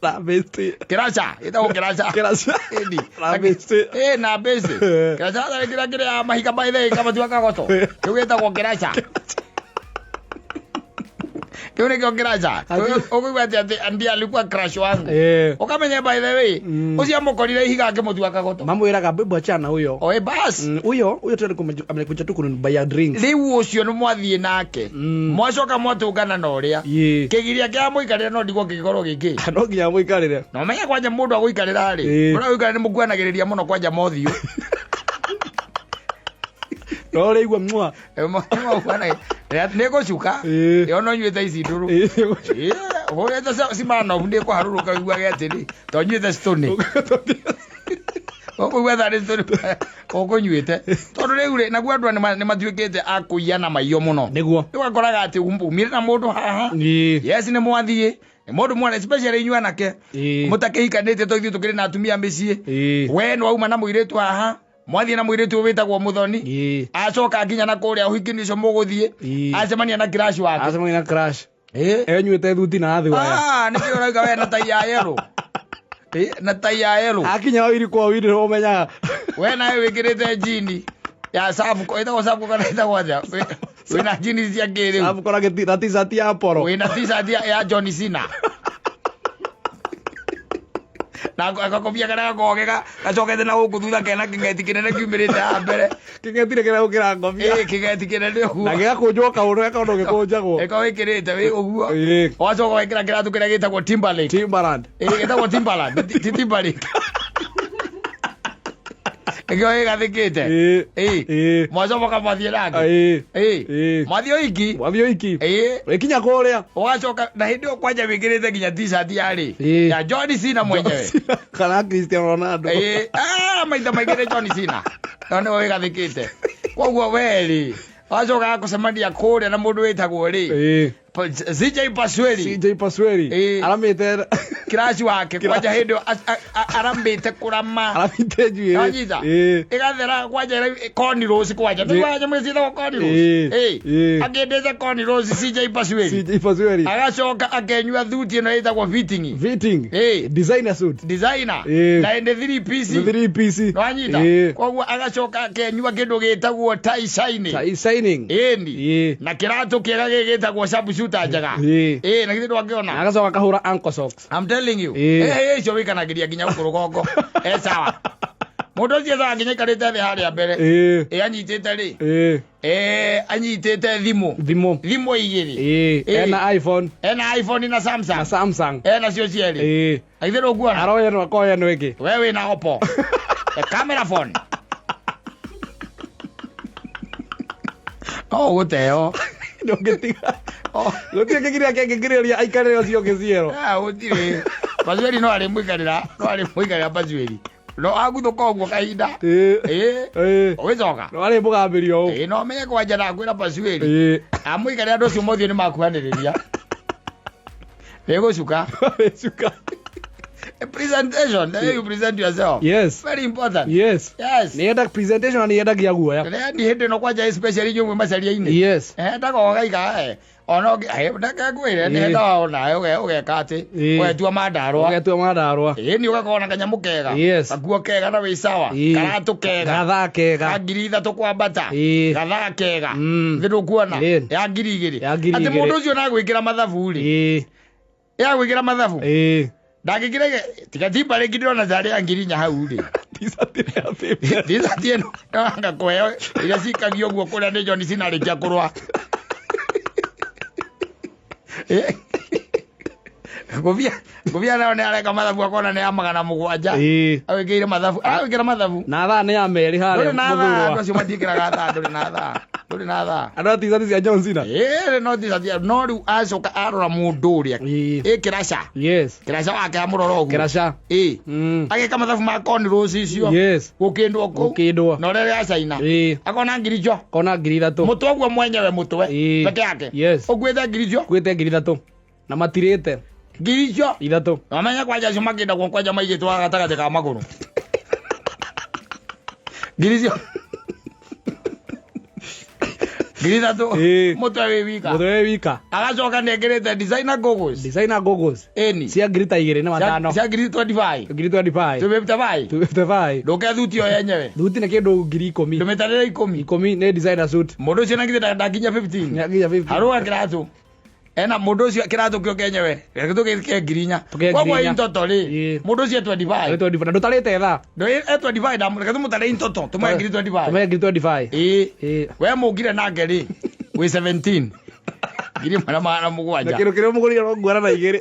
Na besti. Kĩraca, ĩtagwo kĩraca. Kĩraca. Ĩni. Na besti. Ĩĩ, na besti. Kĩraca tarĩ kĩrĩa kĩrĩa mahiga maithe gĩkamatua kagoto. Kĩu gĩtagwo kĩraca. Kĩu nĩkĩo kĩraca. Ũkũigua atĩ atĩ ndiye alikuwa crush wangu. Ĩĩ. Ũkamenya by the way, ũcio amũkorire ihiga akĩmũtua kagoto. Mamwĩraga bebu achana huyo. Oe bas. Huyo huyo tu alikuwa amekuja tu kunibuyia drinks. Rĩu ũcio nĩ mwathiĩ nake. Mwacoka mwatũngana na ũrĩa. Ĩĩ. Kĩgiria kĩa mũikarĩra no ndigwo kĩngĩkorwo gĩkĩ. No nginya mũikarĩre. Na ũmenye kwanja mũndũ agũikarĩra rĩ, Ĩĩ. ũrĩa agũikarĩra nĩ mũkuanagĩrĩria mũno kwanja mothiũ. No ũrĩigua mwa. Nĩ ngũcuka. Ĩĩ. Ĩyo no nyuĩte ici ndũrũ. Ĩĩ. Ĩĩ, hũrĩte Smirnoff nĩ kũharũrũka ũiguage atĩrĩ, to nyuĩte Stoney. Ũkũigua tarĩ Stoney ũkũnyuĩte. Tondũ rĩu rĩ, naguo andũ nĩ matuĩkĩte a kũiyana maiyo mũno. Nĩguo. Rĩu ũgakoraga atĩ umire na mũndũ haha. Ĩĩ. Yes, nĩ mwathiĩ. Nĩ mũndũ mwana especially inyuĩ anake. Ĩĩ. Mũtakĩhikanĩtie to ithuĩ tũkĩrĩ na atumia mĩciĩ. Ĩĩ. We nĩ wauma na mũirĩtu haha. Mwathiĩ na mũirĩtu ũyũ wĩtagwo Mũthoni. Ĩĩ. Acoka akinya na kũrĩa ũhiki-inĩ ũcio mũgũthiĩ. Ĩĩ. Acemania na crush wake. Acemania na crush. Ĩĩ. Enyuĩte thuti na athi waya. Ah, nĩkĩo ũrauga we na tai ya yellow. Ĩĩ, na tai ya yellow. Akinya wawiri kwa wawiri nĩ ũmenyaga. We nawe wĩkĩrĩte jini ya Safco, ĩtagwo Safco kana ĩtagwo atĩa? Wĩna jini cia kĩrĩu. Alafu kora na t-shirt ya poro. Wĩna t-shirt ya John Cena. Na gakobia karĩa gakoragwo gacokete na gũkũ thutha kena kĩng'eti kĩnene kiumĩrĩte haha mbere. Kĩng'eti kĩrĩa gũkĩra ngobia. Ĩĩ, kĩng'eti kĩnene ũguo. Na gĩgakũnjwo kaũndũ gakaũndũ gĩkũnjagwo. Ĩko wĩkĩrĩte wĩ ũguo. Ĩĩ. Ũgacoka wekĩra kĩratũ kĩrĩa gĩtagwo Timberlake. Timberland. Ĩĩ, gĩtagwo Timberland, ti Timberlake. Nĩkĩo gĩgathĩkĩte. Ĩĩ. Ĩĩ. Ĩĩ. Mwacomoka mwathiĩ nake. Ĩĩ. Ĩĩ. Ĩĩ. Mwathiĩ ũiki. Mwathiĩ ũiki. Ĩĩ. Wĩkinya kũrĩa. Ũgacoka na hĩndĩ ĩyo kwanja wĩkĩrĩte nginya t-shirt ya rĩ. Ĩĩ. Ya John Cena mwenyewe. Kana Cristiano Ronaldo. Ĩĩ. Ah, maita maingĩ nĩ John Cena. No nĩwe wĩgathĩkĩte. Koguo we rĩ, wacoka gũcemania kũrĩa na mũndũ wĩtagwo rĩ. Ĩĩ. CJ Pasweri. CJ Pasweri. Ĩĩ. Aramĩte Crush wake kwanja hĩndĩ ĩyo arambĩte kũrama. aramĩte njuĩrĩ. Wanyita? Ĩĩ. Ĩgathera kwanja cornrows kwanja. Ĩĩ. Nĩ nyamũ ciĩtagwo cornrows. Ĩĩ. Ĩĩ. Ĩĩ. Akĩendete cornrows CJ Pasweri. CJ Pasweri. Agacoka akenyua thuti ĩno ĩtagwo fitting. Fitting. Ĩĩ. Designer suit. Designer. Ĩĩ. Na ĩndĩ 3 piece. 3 piece. Nwanyita? Ĩĩ. Koguo agacoka akenyua kĩndũ gĩtagwo tie shining. Tai shining. Ĩni. Ĩĩ. Na kĩratũ kĩega gĩgĩtagwo sharpshooter njega. Ĩĩ. Ĩĩ, na githĩ Na ndwakĩona? agacoka akahũra ankle socks. I'm telling you. Ĩĩ. Eh, icio wĩkanagĩria nginya gũkũ rũgongo. Eh, sawa. Mũndũ ũcio ethaga nginya aikarĩte thĩ harĩa mbere. Ĩĩ. Ĩ anyitĩte rĩ. Ĩĩ. Eh, anyitĩte thimũ. Thimũ. Thimũ igĩrĩ. Ĩĩ. Ĩĩ. Ena iPhone Ena iPhone na na Samsung. Samsung. Ena cio cierĩ. Ĩĩ. Na githĩ ndũkuona? Aroya ĩno akoya ĩno ĩngĩ. We wĩna Oppo. A camera phone. No ũgũteo. Ndũngĩtiga. Gũtirĩ kĩgiria kĩngĩgirĩrĩria aikarĩre ũcio ũngĩ ciero. Ah, gũtirĩ. Pacueri no arĩ mũikarĩra, no arĩ mũikarĩra Pacueri. No aguthũka ũguo kahinda. Ĩĩ. Ĩĩ. Ĩĩ. Ũgĩcoka. No arĩ mũgambĩrio ũũ. Ĩĩ no menye kwanja na kwĩra Pacueri. Ĩĩ. Amũikarĩra andũ acio mothiũ nĩ makuhanĩrĩria. Nĩgũcuka. Cuka. Presentation, the way you present yourself. Yes. Very important. Yes. Yes. Nĩ enda presentation na nĩ endagia guoya. Rĩrĩa hĩndĩ ĩno kwanja especially inyuĩ mwĩ macaria-inĩ. Yes. Hendaga ũgaiga eh, ona reke ngwĩre nĩ Ĩĩ. hendaga ona ũgeka atĩ Ĩĩ. ũgetua mandarũa. Ũgetua mandarũa. Ĩĩ nĩ ũgakorwo na kanyamũ kega. Yes. Gakuo kega na wĩ sawa. Ĩĩ. Karatũ kega. Gathaa kega. Ka 3,000 kwambata. Ĩĩ. Gathaa kega. Mm. Thĩ ndũkuona. Ĩĩ. Ya 2,000. Ya ngiri Atĩ igĩrĩ. mũndũ ũcio nagwĩkĩra mathabu rĩ. Ĩĩ. Ya gwĩkĩra mathabu. Ĩĩ. Ndangĩkĩra tiga timba rĩngĩ ndĩrona tarĩ ya 4,000 hau rĩ. T-shirt ĩrĩa ya paper. T-shirt ĩno anga kũheo iria cikagio ũguo kũrĩa nĩ John Cena arĩkia kũrũa. Eh. Ngũbia ngũbia nayo nĩ areka mathabu akona nĩ ya 700. Ĩĩ. Awĩkĩire mathabu, arawĩkĩra mathabu. Na thaa nĩ ya merĩ harĩa Ndũrĩ na thaa, mũthurwa. andũ acio matiĩkĩraga thaa, ndũrĩ na thaa. Ndũrĩ na thaa. Andũ a t-shirt cia John Cena. Ĩĩ no t-shirt no rĩu acoka arora mũndũ ũrĩa. Ĩĩ. Ĩ kĩraca. Yes. Kĩraca wake amũrora ũguo. Kĩraca. Ĩ. Mm. Agĩka mathabu ma cornrows icio. Yes. Gũkĩndwo kũu. Gũkĩndwo. Na ũrĩa ya China. Ĩĩ. Akona ngiri icio. Kona 3,000. Mũtwe ũguo mwenyewe mũtwe. Ĩĩ. Peke yake. Yes. Ũkuĩte ngiri icio. Kuĩte 3,000. Na matirĩte. Ngiri icio. Ithatũ. Na wamenya kwanja acio makĩndagwo kwanja maigĩtwo haha gatagatĩ ka magũrũ. Ngiri icio. 3,000. Ĩĩ. Mũtwe wĩ wika. Mũtwe wĩ wika. Agacoka nĩekĩrĩte designer goggles. Designer goggles. Ĩni. Cia ngiri ta igĩrĩ na matano. Cia 25,000. 25,000. 255. 255. Ndũke thuti ĩyo yenyewe. Thuti nĩ kĩndũ 10,000. Ndũmĩtarĩre 10. 10 nĩ designer suit. Mũndũ ũcio na githĩ ndakinya 15. Nĩ akinya 15. Harũa kĩratũ. Ena mũndũ ũcio kĩratũ kĩo kenyewe. Reke tũgĩke 4,000. Tũke Koguo 4,000. in total rĩ, Ĩĩ. mũndũ ũcio e 25. 25. Na ndũtarĩte thaa. Ndũ e 25 ndamũ reke tũmũtare in total tũmũhe 25,000. Tũmũhe 25,000. Ĩĩ. Ĩĩ. We mũngire nake rĩ, wĩ 17. 1,700. Na kĩndũ kĩrĩa ũmũgũrire no nguara na igĩrĩ.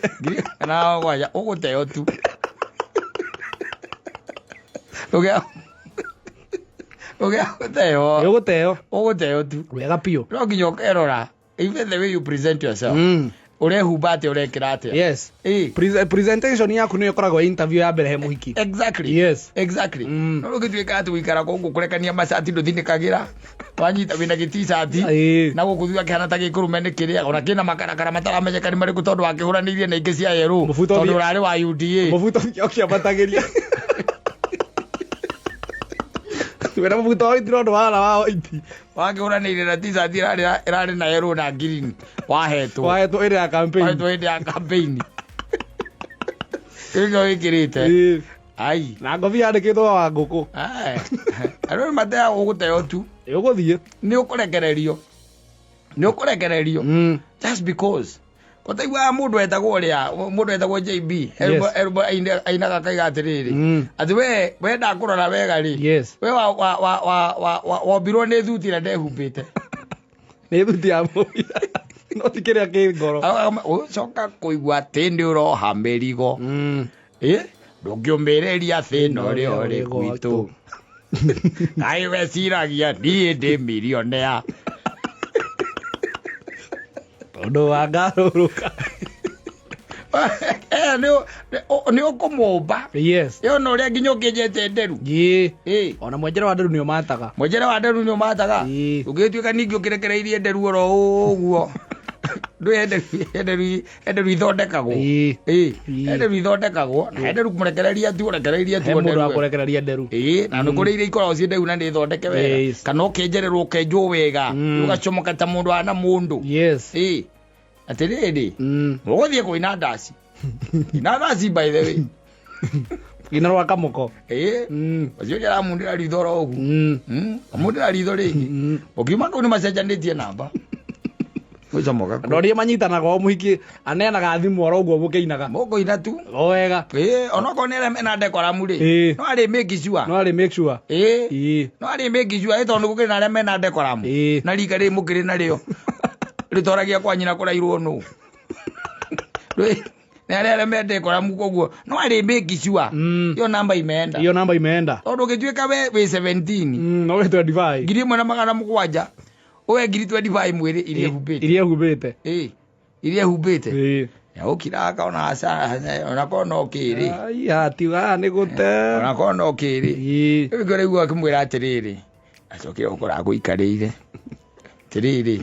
1,700 ũgũteo tu. Ũgĩa ũgĩa gũteo. Nĩ ũgũteo. Ũgũteo tu. Wega biũ. No nginya ũkerora. Even the way you present yourself. Mm. Ũrehumba atĩa ũrekĩra atĩa. Yes. Ĩĩ. Presentation yaku nĩyo ĩkoragwo interview ya mbere he mũhiki. Exactly. Yes. Exactly. Mm. No ũgĩtuĩka atĩ gũikara gũkũ kũrekania macati ndũthinĩkagĩra. Wanyita wĩna gĩticati. Ĩĩ. Na gũkũ thutha kĩhana ta gĩkũrũme nĩ kĩrĩa ona kĩna makarakara mataramenyeka nĩ marĩkũ tondũ wakĩhũranĩirie na ingĩ cia yerũ Mũbuto tondũ ũthiĩ- ũrarĩ wa UDA. Mũbuto ũkĩambatagĩria. Wĩna mũbuto wa white no ndwara wa white. Wakĩhũranĩirie na t-shirt ĩrarĩ na yerũ na green wahetwo. Wahetwo ĩrĩ ya campaign. Wahetwo hĩndĩ ya campaign. Kĩu nĩkĩo wĩkĩrĩte. Ĩĩ. Ai. Na ngobia yandĩkĩtwo wa ngũkũ. Ai. Andũ nĩ mateaga gũgũteo tu. Ĩ ũgũthiĩ. Nĩ ũkũrekererio. Nĩ ũkũrekererio. Mm. Just because. Kotaiguaga mũndũ etagwo ũrĩa, mũndũ etagwo JB. Yes. Erũmbo ainaga akaiga atĩrĩrĩ. Mm. Atĩ we ndakũrora wega rĩ. Yes. We wombirwo nĩ thuti na ndehumbĩte. Nĩ thuti ya mũbira. No ti kĩrĩa kĩ ngoro. Ũcoka kũigua atĩ nĩ ũroha mĩrigo. Mm. Ĩ? Ndũngĩũmĩrĩria thĩna ũrĩa ũrĩ gwitũ. Kaĩ weciragia niĩ ndĩ milionea. Tondũ wa ngarũrũka. Nĩ ũkũmũmba. Yes. Ĩyo na ũrĩa nginya ũkĩnjete nderu. Ĩĩ. Ĩ. Ona mwenjero wa nderu nĩ ũmataga. Mwenjere wa nderu nĩ ũmataga. Ĩĩ. Ũngĩtuĩka ningĩ ũkĩrekereirie nderu oro ũguo. Ndũĩ nderu ithondekagwo. Ĩĩ. Ĩ. Ĩĩ. Nderu ithondekagwo. Na nderu kũmũrekereria tu ũrekereirie tu He mũndũ nderu. wa kũrekereria nderu. Ĩĩ, na nĩ kũrĩ iria ikoragwo ciĩ nderu na nĩ thondeke wega. Yes. Kana ũkĩenjererwo ũkenjwo wega. Mm. Ũgacomoka ta mũndũ ana mũndũ. Yes. Ĩĩ. Atĩrĩrĩ, Mm. mũgũthiĩ kũina ndaci. Ina ndaci by the way. Ina rwa kamũko. Ĩĩ. Mm. Ũcio ũrĩa aramundĩra ritho oro ũguo. Mm. Amundĩra ritho rĩngĩ. Mm. Ũkiuma kũu nĩ macenjanĩtie namba. Gũcomoka Andũ kũu. arĩa manyitanaga o mũhiki aneanaga thimũ oro ũguo mũkĩinaga. Mũkũina tu. O wega. Ĩĩ, onokorwo nĩ arĩa mena decorum rĩ. Ĩĩ. No arĩ make sure. No arĩ make sure. Ĩĩ. Ĩĩ. No arĩ make sure ĩ tondũ gũkĩrĩ na arĩa mena decorum. Ĩĩ. Na rika rĩrĩ mũkĩrĩ narĩo. Rĩtoragia kwa nyina kũrairwo nũ. Ndũĩ, nĩ arĩa me decorum koguo no arĩ make sure. Mm. Hiyo namba imeenda. Hiyo namba imeenda. Tondũ ũngĩtuĩka we wĩ 17. Mm, no wĩ 25. 1,700 ũwe 25,000 mwĩrĩ iria humbĩte. Iria humbĩte. Ĩĩ. Iria humbĩte. Ĩĩ. Nĩagũkira akona aca onakorwo no kĩrĩ. Ai, hatiga nĩ gũte. Onakorwo no kĩrĩ. Ĩĩ. Rĩu ngorwo igua akĩmwĩra atĩrĩrĩ, acokire gũkora agũikarĩire. Atĩrĩrĩ,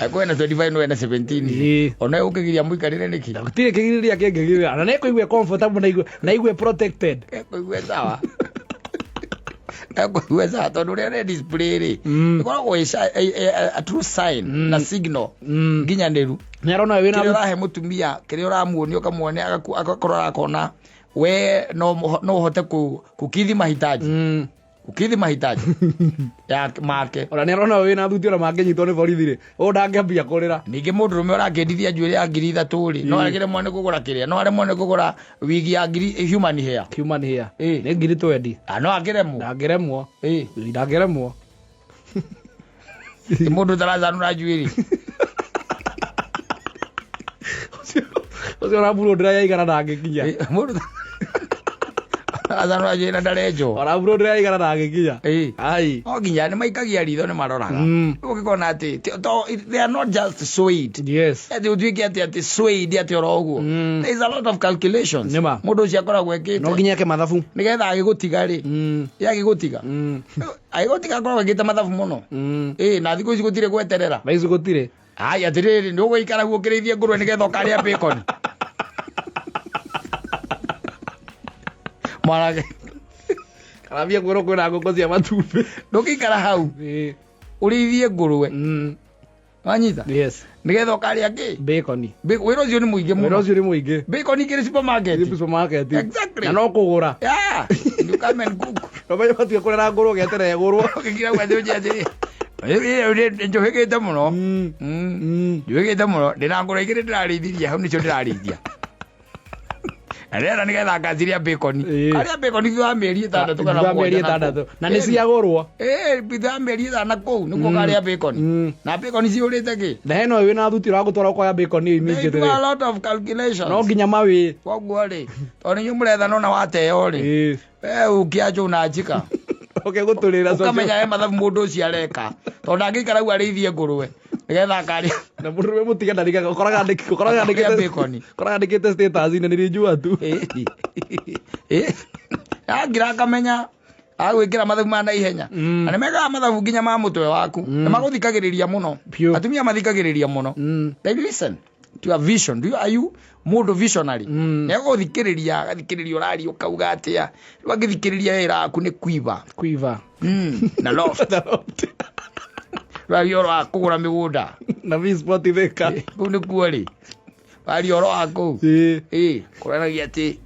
angĩkorwo ena 25 no ena 17. Ĩĩ. Ona ũkĩgiria mũikarĩre nĩkĩ? Gũtirĩ kĩgirĩrĩria kĩngĩgirĩrĩria na nĩkũigue comfortable na igue protected. Ekũigue sawa. Ekũigue sawa tondũ ũrĩa ũre display rĩ, ĩkoragwo ĩ a true sign na signal nginyanĩru. Nĩ arona wĩna Kĩrĩa ũrahe mũtumia, kĩrĩa ũramuonia ũkamuonia agakorwo arakona we no ũhote kũkithi mahitaji. Kũkithi mahitaji ya make. Ona nĩ arona wĩna thuti ona mangĩnyitwo nĩ borithi rĩ, ũũ ndangĩambia kũrĩra. Ningĩ mũndũrũme ũrakĩendithia njuĩrĩ ya 3,000 rĩ, no aremwo nĩ kũgũra kĩrĩa, no aremwo nĩ kũgũra wigi ya ngiri human hair. Human hair. Ĩĩ. Nĩ 20,000. Ah, no akĩremwo. Ndangĩremwo. Ĩĩ. Ndangĩremwo. Nĩ mũndũ ũtaracanũra njuĩrĩ. Ũcio ũraburwo ndĩra ya igana ndangĩkinya. Ĩĩ, mũndũ ũtaracanũra njuĩrĩ na ndarenjwo. Ũraburwo ndĩra ya igana ndangĩkinya. Ĩĩ. Ai. No nginya nĩ maikagia ritho nĩ maroraga. Rĩu ũngĩkona atĩ they are not just swayed. Yes. Atĩ ũtuĩke atĩ swayed atĩ oro ũguo. There is a lot of calculations. Nĩ ma. Mũndũ ũcio akoragwo ekĩte. No nginya eke mathabu. Nĩgetha agĩgũtiga rĩ. Ye agĩgũtiga. Agĩgũtiga akoragwo ekĩte mathabu mũno. Ĩĩ, na thikũ ici gũtirĩ gweterera. Thaa ici gũtirĩ. Ai, atĩrĩrĩ, nĩ ũgũikara guo ũkĩrĩithie ngũrwe nĩgetha ũkarĩa bacon. Mwanake. Karambia kwĩrwo kwĩna ngũkũ cia matumbĩ. Ndũngĩikara hau. Ĩĩ. Ũrĩithie ngũrwe. Wanyita? Yes. Nĩgetha ũkarĩa kĩ? Bacon. Wĩra ũcio nĩ mũingĩ mũno. Wĩra ũcio nĩ mũingĩ. Bacon ikĩrĩ supermarket. Ikĩrĩ supermarket. Exactly. Na no kũgũra. Yeah. You come and cook. No menye matige kũrera ngũrwe ũgeterera ĩgũrwo. Ũkĩkira gwatĩ ũnjĩre atĩrĩ, njũhĩgĩte mũno. Njũhĩgĩte mũno. Ndĩna ngũrwe igĩrĩ ndĩrarĩithirie hau nĩcio ndĩrarĩithia. Na ndĩrenda nĩgetha ngaciria bacon. Karĩa bacon thutha wa mĩeri ĩtandatũ kana Thutha wa mĩeri mũgwanja na ĩtandatũ. kũu. Na nĩ ciagũrwo. Ĩĩ, thutha wa mĩeri ĩtano kũu nĩkuo karĩa bacon. Na bacon cihũrĩte kĩ? Na hena ũyũ wĩna thuti ũragũtwara ũkoya bacon ĩyo They do immediately. a lot of calculations. No nginya mawĩ. Koguo rĩ, tondũ inyuĩ mũrethana ona wateo rĩ. We ũkĩanjũ na njika. Oke gũtũrĩra Ũkamenya he mathabu mũndũ ũcio areka. Tondũ ndangĩikara hau arĩithie ngũrwe. Nĩgetha akarĩa. Na mũndũ ũrĩa mũtige ndarikaga, ũkoraga ũkoraga Akarĩa andĩkĩte bacon. Ũkoraga andĩkĩte status-inĩ nilijua tu. Ĩĩ. Angira akamenya agwĩkĩra mathabu ma naihenya. Na nĩmekaga mathabu nginya ma mũtwe waku. Nĩ magũthikagĩrĩria mũno. Atumia mathikagĩrĩria mũno. They listen to your vision. Do you, are you mũndũ visionary? Nĩ agũthikĩrĩria, agathikĩrĩria ũraria ũkauga atĩa. Rĩu angĩthikĩrĩria wĩra waku nĩ kuiba. Kuiba. Na loft. Ũraria ũhoro wa kũgũra mĩgũnda. Na V Sport Thika. Kũu nĩkuo rĩ. Waria ũhoro wa kũu. Ĩĩ, kũranagia atĩ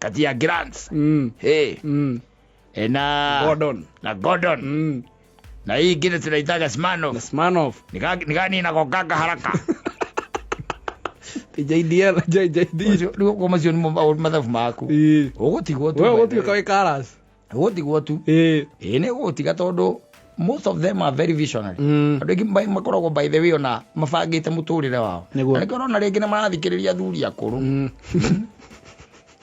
kati ya Grants. Ĩĩ. Na Gordon. Na Gordon. Na hii ingine tunaitaga Smirnoff. Smirnoff. Nikanina kaka haraka. JDL, JJD. Rĩu ũguo macio nĩmo mathabu maku. Ũgũtigwo tu. Wewe ũgũtuĩka wĩ Karas. Ũgũtigwo tu. Ĩĩ. Ĩĩ nĩ ũgũtiga tondũ most of them are very visionary. Andũ aingĩ makoragwo by the way ona mabangĩte mũtũrĩre wao. Nĩguo. Na nĩkĩo ũrona rĩngĩ nĩ marathikĩrĩria athuri akũrũ.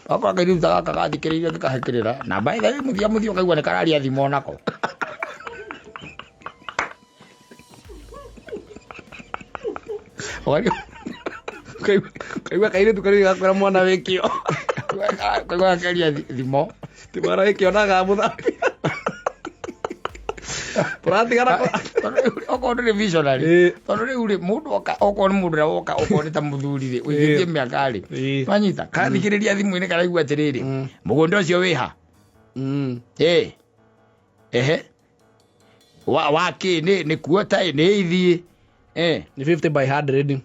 Okorwo kairĩtu ta gaka gathikĩrĩirio gĩkahĩkĩrĩra. Na by the way mũthia mũthia ũkaigua nĩ kararia thimũ onako. Kaigua kairĩtu karĩa gakwĩra mwana wĩkĩo. Kaigua gakeria thimo. Ti mwana wĩkĩo na gamũthambia. Tũratigana Okorwo ndũrĩ visionary. Tondũ rĩu rĩ, mũndũ oka, okorwo nĩ mũndũ ũrĩa woka, okorwo nĩ ta mũthuri rĩ, ũigĩtie mĩaka rĩ. Wanyita, karathikĩrĩria thimũ-inĩ karaigua atĩrĩrĩ, mũgũnda ũcio wĩ ha? Ĩĩ. Ehe. Wa kĩ? Nĩ kuota ĩ, nĩ ithiĩ. Nĩ 50 by 100.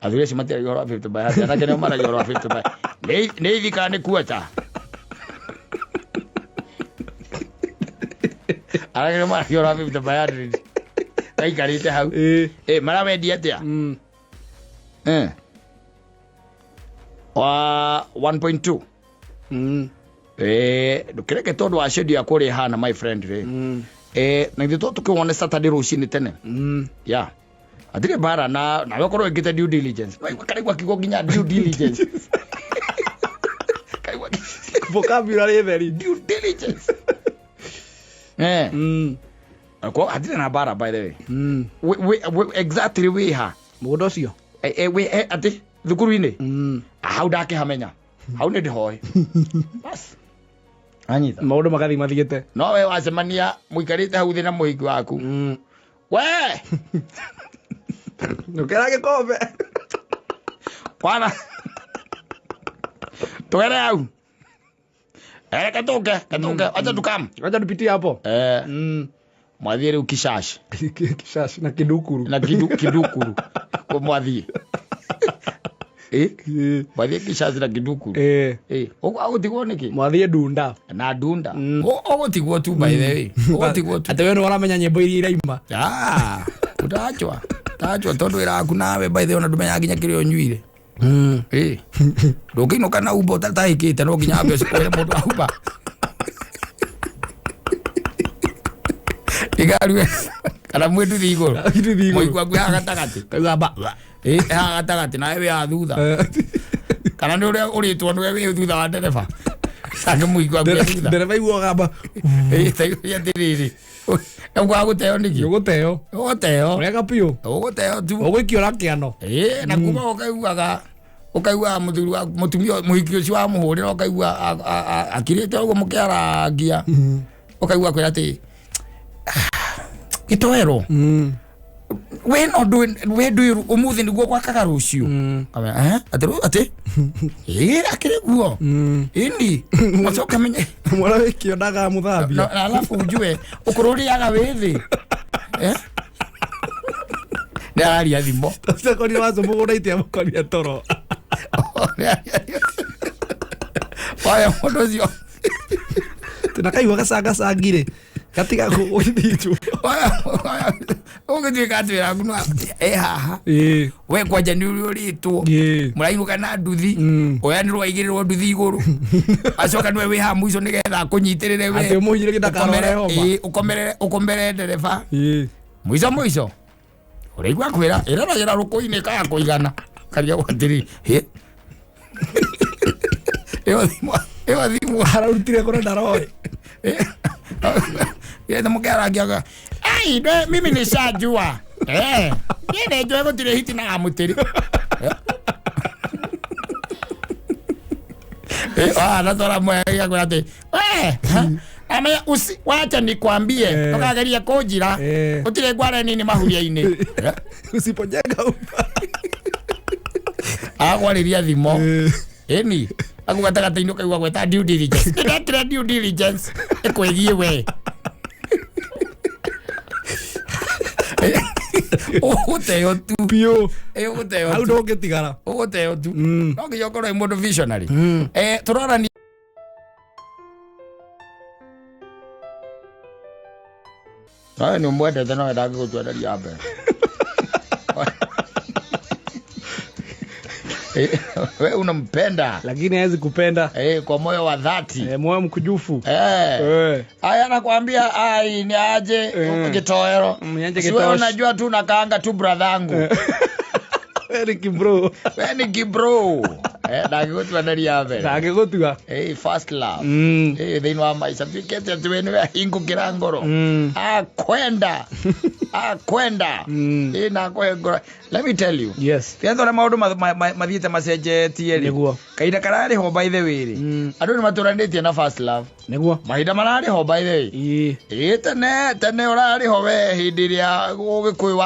Athuri acio matiaragia ũhoro wa 50 by 100, anake nĩo maragia ũhoro wa 50 by. Nĩ ithiĩ kana nĩ kuota? Anake nĩo maragia ũhoro wa 50 by 100. Gaikarĩte hau. Maramendia atĩa? Wa 1.2. Ndũkĩreke tondũ wa schedule yakwa ũrĩa ĩhana, my friend rĩ. Na ithuĩ to tũkĩwone Saturday rũcinĩ tene. Yeah. Hatirĩ mbara na nawe ũkorwo wĩkĩte due diligence. Karaigua kiugo nginya due diligence. Karaigua Vocabulary theri. Due diligence. Kwa hatirĩ na mbara by the way. Exactly wĩ ha? Mũgũnda ũcio. Atĩ thukuru-inĩ. Mm. Hau ndakĩhamenya, hau nĩ ndĩhoe bas anyita. Maũndũ magathiĩ mathiĩte. No we wacemania mũikarĩte hau thĩ na mũhiki waku, Mm. we Ũkera gĩkombe. Kwana tugere hau. Reke tũke, ketũke, acha tukam. Wacha tupitie hapo. Eh. Mm. Mwathiĩ rĩu Kishashi. Kishashi na Kidukuru. Na Kidukuru ko mwathiĩ. Eh. Mwathiĩ Kishashi na Kidukuru. Eh. Ũgũtigwo nĩkĩ? Mwathiĩ Dunda. Na Dunda. Ũgũtigwo tu, by the way, ũgũtigwo tu. Atĩ we nĩ ũramenya nyĩmbo iria iraima. Ah, utachwa tachwa tondu wĩra waku nawe, by the way, ona ndũmenyaga nginya kĩrĩa ũnyuire. Ndũngĩinũka na umba ũtatahĩkĩte, no nginya wambe ũcikwĩre mũndũ wa umba igariwe kana mwĩ nduthi igũrũ. Nduthi igũrũ. Mũiku waku haha gatagatĩ. Kaigua ba. Haha gatagatĩ nawe wĩ haha thutha, kana nĩ ũrĩa ũrĩtwo nĩwe wĩ thutha wa ndereba ake, mũiku waku e thutha. Ndereba igua gamba. Taiguia atĩrĩrĩ, ũkwaga gũteo nĩkĩ? Ũgũteo. Ũgũteo. Wega biũ. Ũgũteo tu. Ũgũikio na kĩano. Ĩĩ, na kuma ũkaiguaga mũthuri wa mũtumia mũhiki ũcio wa mũhũrĩra, ũkaigua akirĩte ũguo mũkĩarangia, ũkaigua kwĩra atĩ gĩtoero we no ndũ we ndũ ũmũthĩ nĩguo gwakaga rũciũ. Kamenya, atĩ atĩ ĩĩ akĩrĩ guo ĩni macoka menye. Mwana wĩkio ndagamũthambia. Na alafu ujue ũkũrũ ũrĩaga wĩ thĩ. Eh? Nĩ araria thimũ. Takorire waco mũgũnda itiamũkorire toro. Waya mũndũ ũcio. Na kaigua gacangacangire gatiga gũgĩthinjwo. Ũgĩtuĩka atĩ wĩra waku no ĩ haha, Ĩĩ. we kwanja nĩ ũrĩa ũrĩtwo. Ĩĩ. Mũrainũka na nduthi. Oya nĩ rwaigĩrĩrwo nduthi igũrũ, acoka nĩwe wĩ haha mũico nĩgetha akũnyitĩrĩre we. Atĩ ũmũhinyĩrĩrie ndakarware homa. Ĩĩ, ũkomerere ndereba. Ĩĩ. Mũico mũico ũraigua kwĩra ĩraragĩra rũkũ-inĩ kaya kũigana karia atĩrĩ, hĩ ĩyo thimũ, ĩyo thimũ. Ararutire kũrĩa ndaroĩ. Yetha mũkĩarangiaga ai ndo mimi nishajua, niĩ nĩnjũĩ gũtirĩ hiti na mũtĩrĩ. Anatwara mwegakwĩra atĩ we amenya usi wacha nikwambie, ndũkagerie kũnjira, gũtirĩ ngware nini mahuria-inĩ. Usipojenga upa. Agwarĩria thimo ĩni aku gatagatĩ-inĩ ũkaigua gweta due diligence, ndĩrekire due diligence ĩkwĩgiĩ we ũgũteo tu. Biũ. Ũgũteo Hau tu. ndũngĩtigara. Ũgũteo tu. No nginya ũkorwo wĩ mũndũ visionary. Tũrorani nawe nĩ ũmwendete no ndangĩgũtuereria mbere. We unampenda Lakini hawezi kupenda. Kwa moyo wa dhati. Moyo mkujufu. Aya nakwambia ai ni aje gitoero. Ni aje Si wewe gitosh. unajua tu nakaanga tu brathangu. Wewe ni kibro. We ni kibro. Ndangĩgũtuanĩria mbere. Ndangĩgũtua. First love. Thĩinĩ wa maica tuĩkĩte atĩ we nĩwe hingũkĩra ngoro. Akwenda. Akwenda. Na akũhe ngoro. Let me tell you. Yes. Tiga ũrĩa maũndũ mathiĩte macenjetie rĩ. Nĩguo. Kahinda kararĩ ho, by the way rĩ. Andũ nĩ matũranĩtie na first love. Nĩguo. Mahinda mararĩ ho, by the way. Ĩĩ. Ĩĩ tene tene ũrarĩ ho we hĩndĩ ĩrĩa ũgĩkũyũ